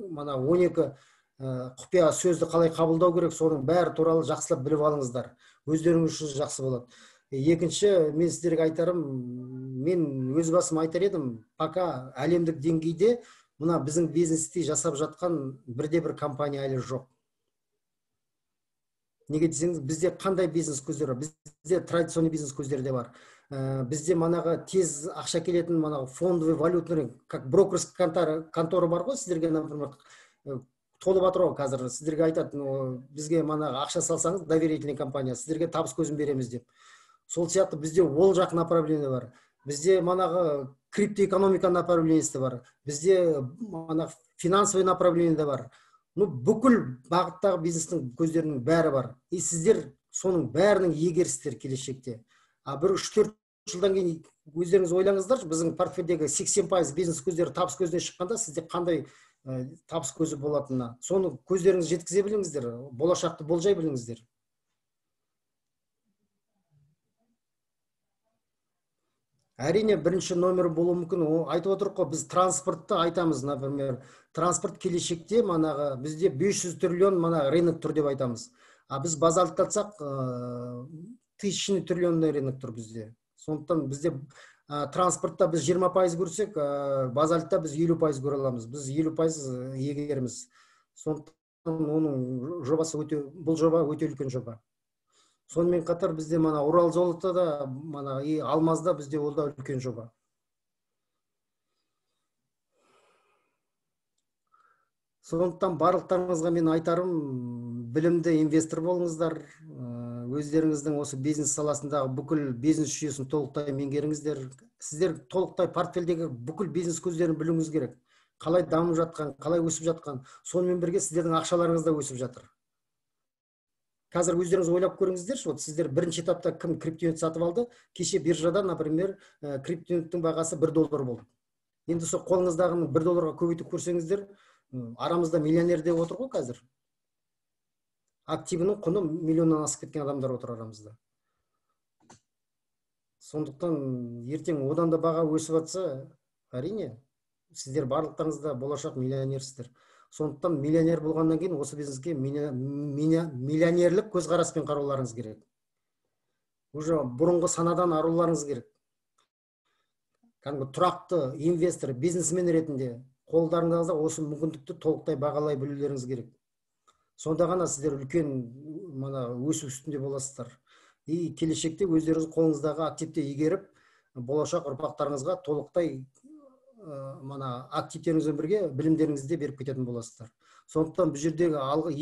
A: мана 12 құпия сөзді қалай қабылдау керек, соның бәрі туралы жақсылап біліп алыңыздар. Өздеріңіз үшін жақсы болады. Екінші, мен сіздерге айтарым, мен өз басым айтар едім, пока әлемдік деңгейде мына біздің бизнесті жасап жатқан бірде-бір компания әлі жоқ. Неге десеңіз, бізде қандай бизнес көздері бар? Бізде традиционный бизнес көздері де бар. Бізде манағы тез ақша келетін манағы фондовый валютный, как брокерский контора бар ғой, сіздерге, например, толып жатыр ғой қазір. Сіздерге айтады, бізге манағы ақша салсаңыз, доверительный компания, сіздерге табыс көзін береміз деп. Сол сияқты бізде ол жақ направление бар. Бізде манағы криптоэкономика направлениесі бар. Бізде манағы финансовый направление де бар. Ну, бүкіл бағыттағы бизнестің көздерінің бәрі бар. И сіздер соның бәрінің иегерісіздер келешекте. А бір 3-4 жылдан кейін өздеріңіз ойлаңыздаршы, біздің портфельдегі 80% бизнес көздері табыс көзіне шыққанда сізде қандай табыс көзі болатынына. Соны көздеріңіз жеткізе біліңіздер, болашақты болжай біліңіздер. Әрине, бірінші номер болуы мүмкін. Айтып отырық қой, біз транспортты айтамыз, например. Транспорт келешекте манағы бізде 500 триллион манағы рынок тұр деп айтамыз. А біз базальтты алсақ, тысячный триллионный рынок тұр бізде. Сондықтан бізде транспортта біз 20% көрсек, базальтта біз 50% көре аламыз. Біз 50% иегеріміз. Сондықтан оның жобасы өте, бұл жоба өте үлкен жоба. Сонымен қатар бізде мана Урал золото да, мана и алмазда бізде ол да үлкен жоба. Сондықтан барлықтарыңызға мен айтарым, білімді инвестор болыңыздар, өздеріңіздің осы бизнес саласындағы бүкіл бизнес жүйесін толықтай меңгеріңіздер. Сіздер толықтай портфельдегі бүкіл бизнес көздерін білуіңіз керек. Қалай дамып жатқан, қалай өсіп жатқан, сонымен бірге сіздердің ақшаларыңыз да өсіп жатыр. Қазір өздеріңіз ойлап көріңіздерші, вот сіздер бірінші этапта кім криптоюнит сатып алды, кеше биржада, например, криптоюниттің бағасы $1 болды. Енді сол қолыңыздағыны $1 көбейтіп көрсеңіздер, арамызда миллионер деп отыр ғой қазір. Активінің құны миллионнан асып кеткен адамдар отыр арамызда. Сондықтан ертең одан да баға өсіп жатса, әрине, сіздер барлықтарыңыз да болашақ миллионерсіздер. Сондықтан миллионер болғаннан кейін осы бизнеске миллионерлік көзқараспен қарауларыңыз керек. Уже бұрынғы санадан аруларыңыз керек. Кәдімгі тұрақты инвестор, бизнесмен ретінде қолдарыңызда осы мүмкіндікті толықтай бағалай білулеріңіз керек. Сонда ғана сіздер үлкен мына өсу үстінде боласыздар. И келешекте өздеріңіз қолыңыздағы активті игеріп, болашақ ұрпақтарыңызға толықтай мына активтеріңізбен бірге білімдеріңізді де беріп кететін боласыздар. Сондықтан бұл жердегі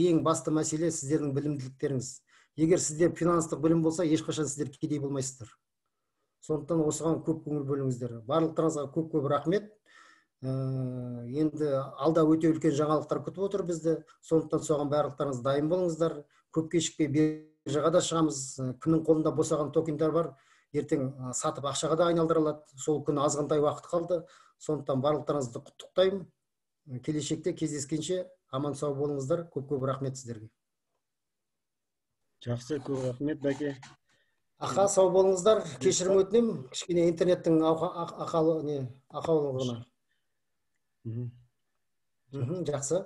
A: ең басты мәселе сіздердің білімділіктеріңіз. Егер сізде финанстық білім болса, ешқашан сіздер кедей болмайсыздар. Сондықтан осыған көп көңіл бөліңіздер. Барлықтарыңызға көп-көп рахмет. Енді алда өте үлкен жаңалықтар күтіп отыр бізді. Сондықтан соған барлықтарыңыз дайын болыңыздар. Көп кешікпей биржаға да шығамыз. Кімнің қолында босаған токендар бар, ертең сатып ақшаға да айналдыра алады. Сол күні азғантай уақыт қалды. Сондықтан барлықтарыңызды құттықтаймын. Келешекте кездескенше аман сау болыңыздар. Көп-көп рахмет сіздерге.
B: Жақсы, көп рахмет, Бәке.
A: Аха, сау болыңыздар. Кешірім өтінемін. Кішкене интернеттің ақаулығына. Жақсы.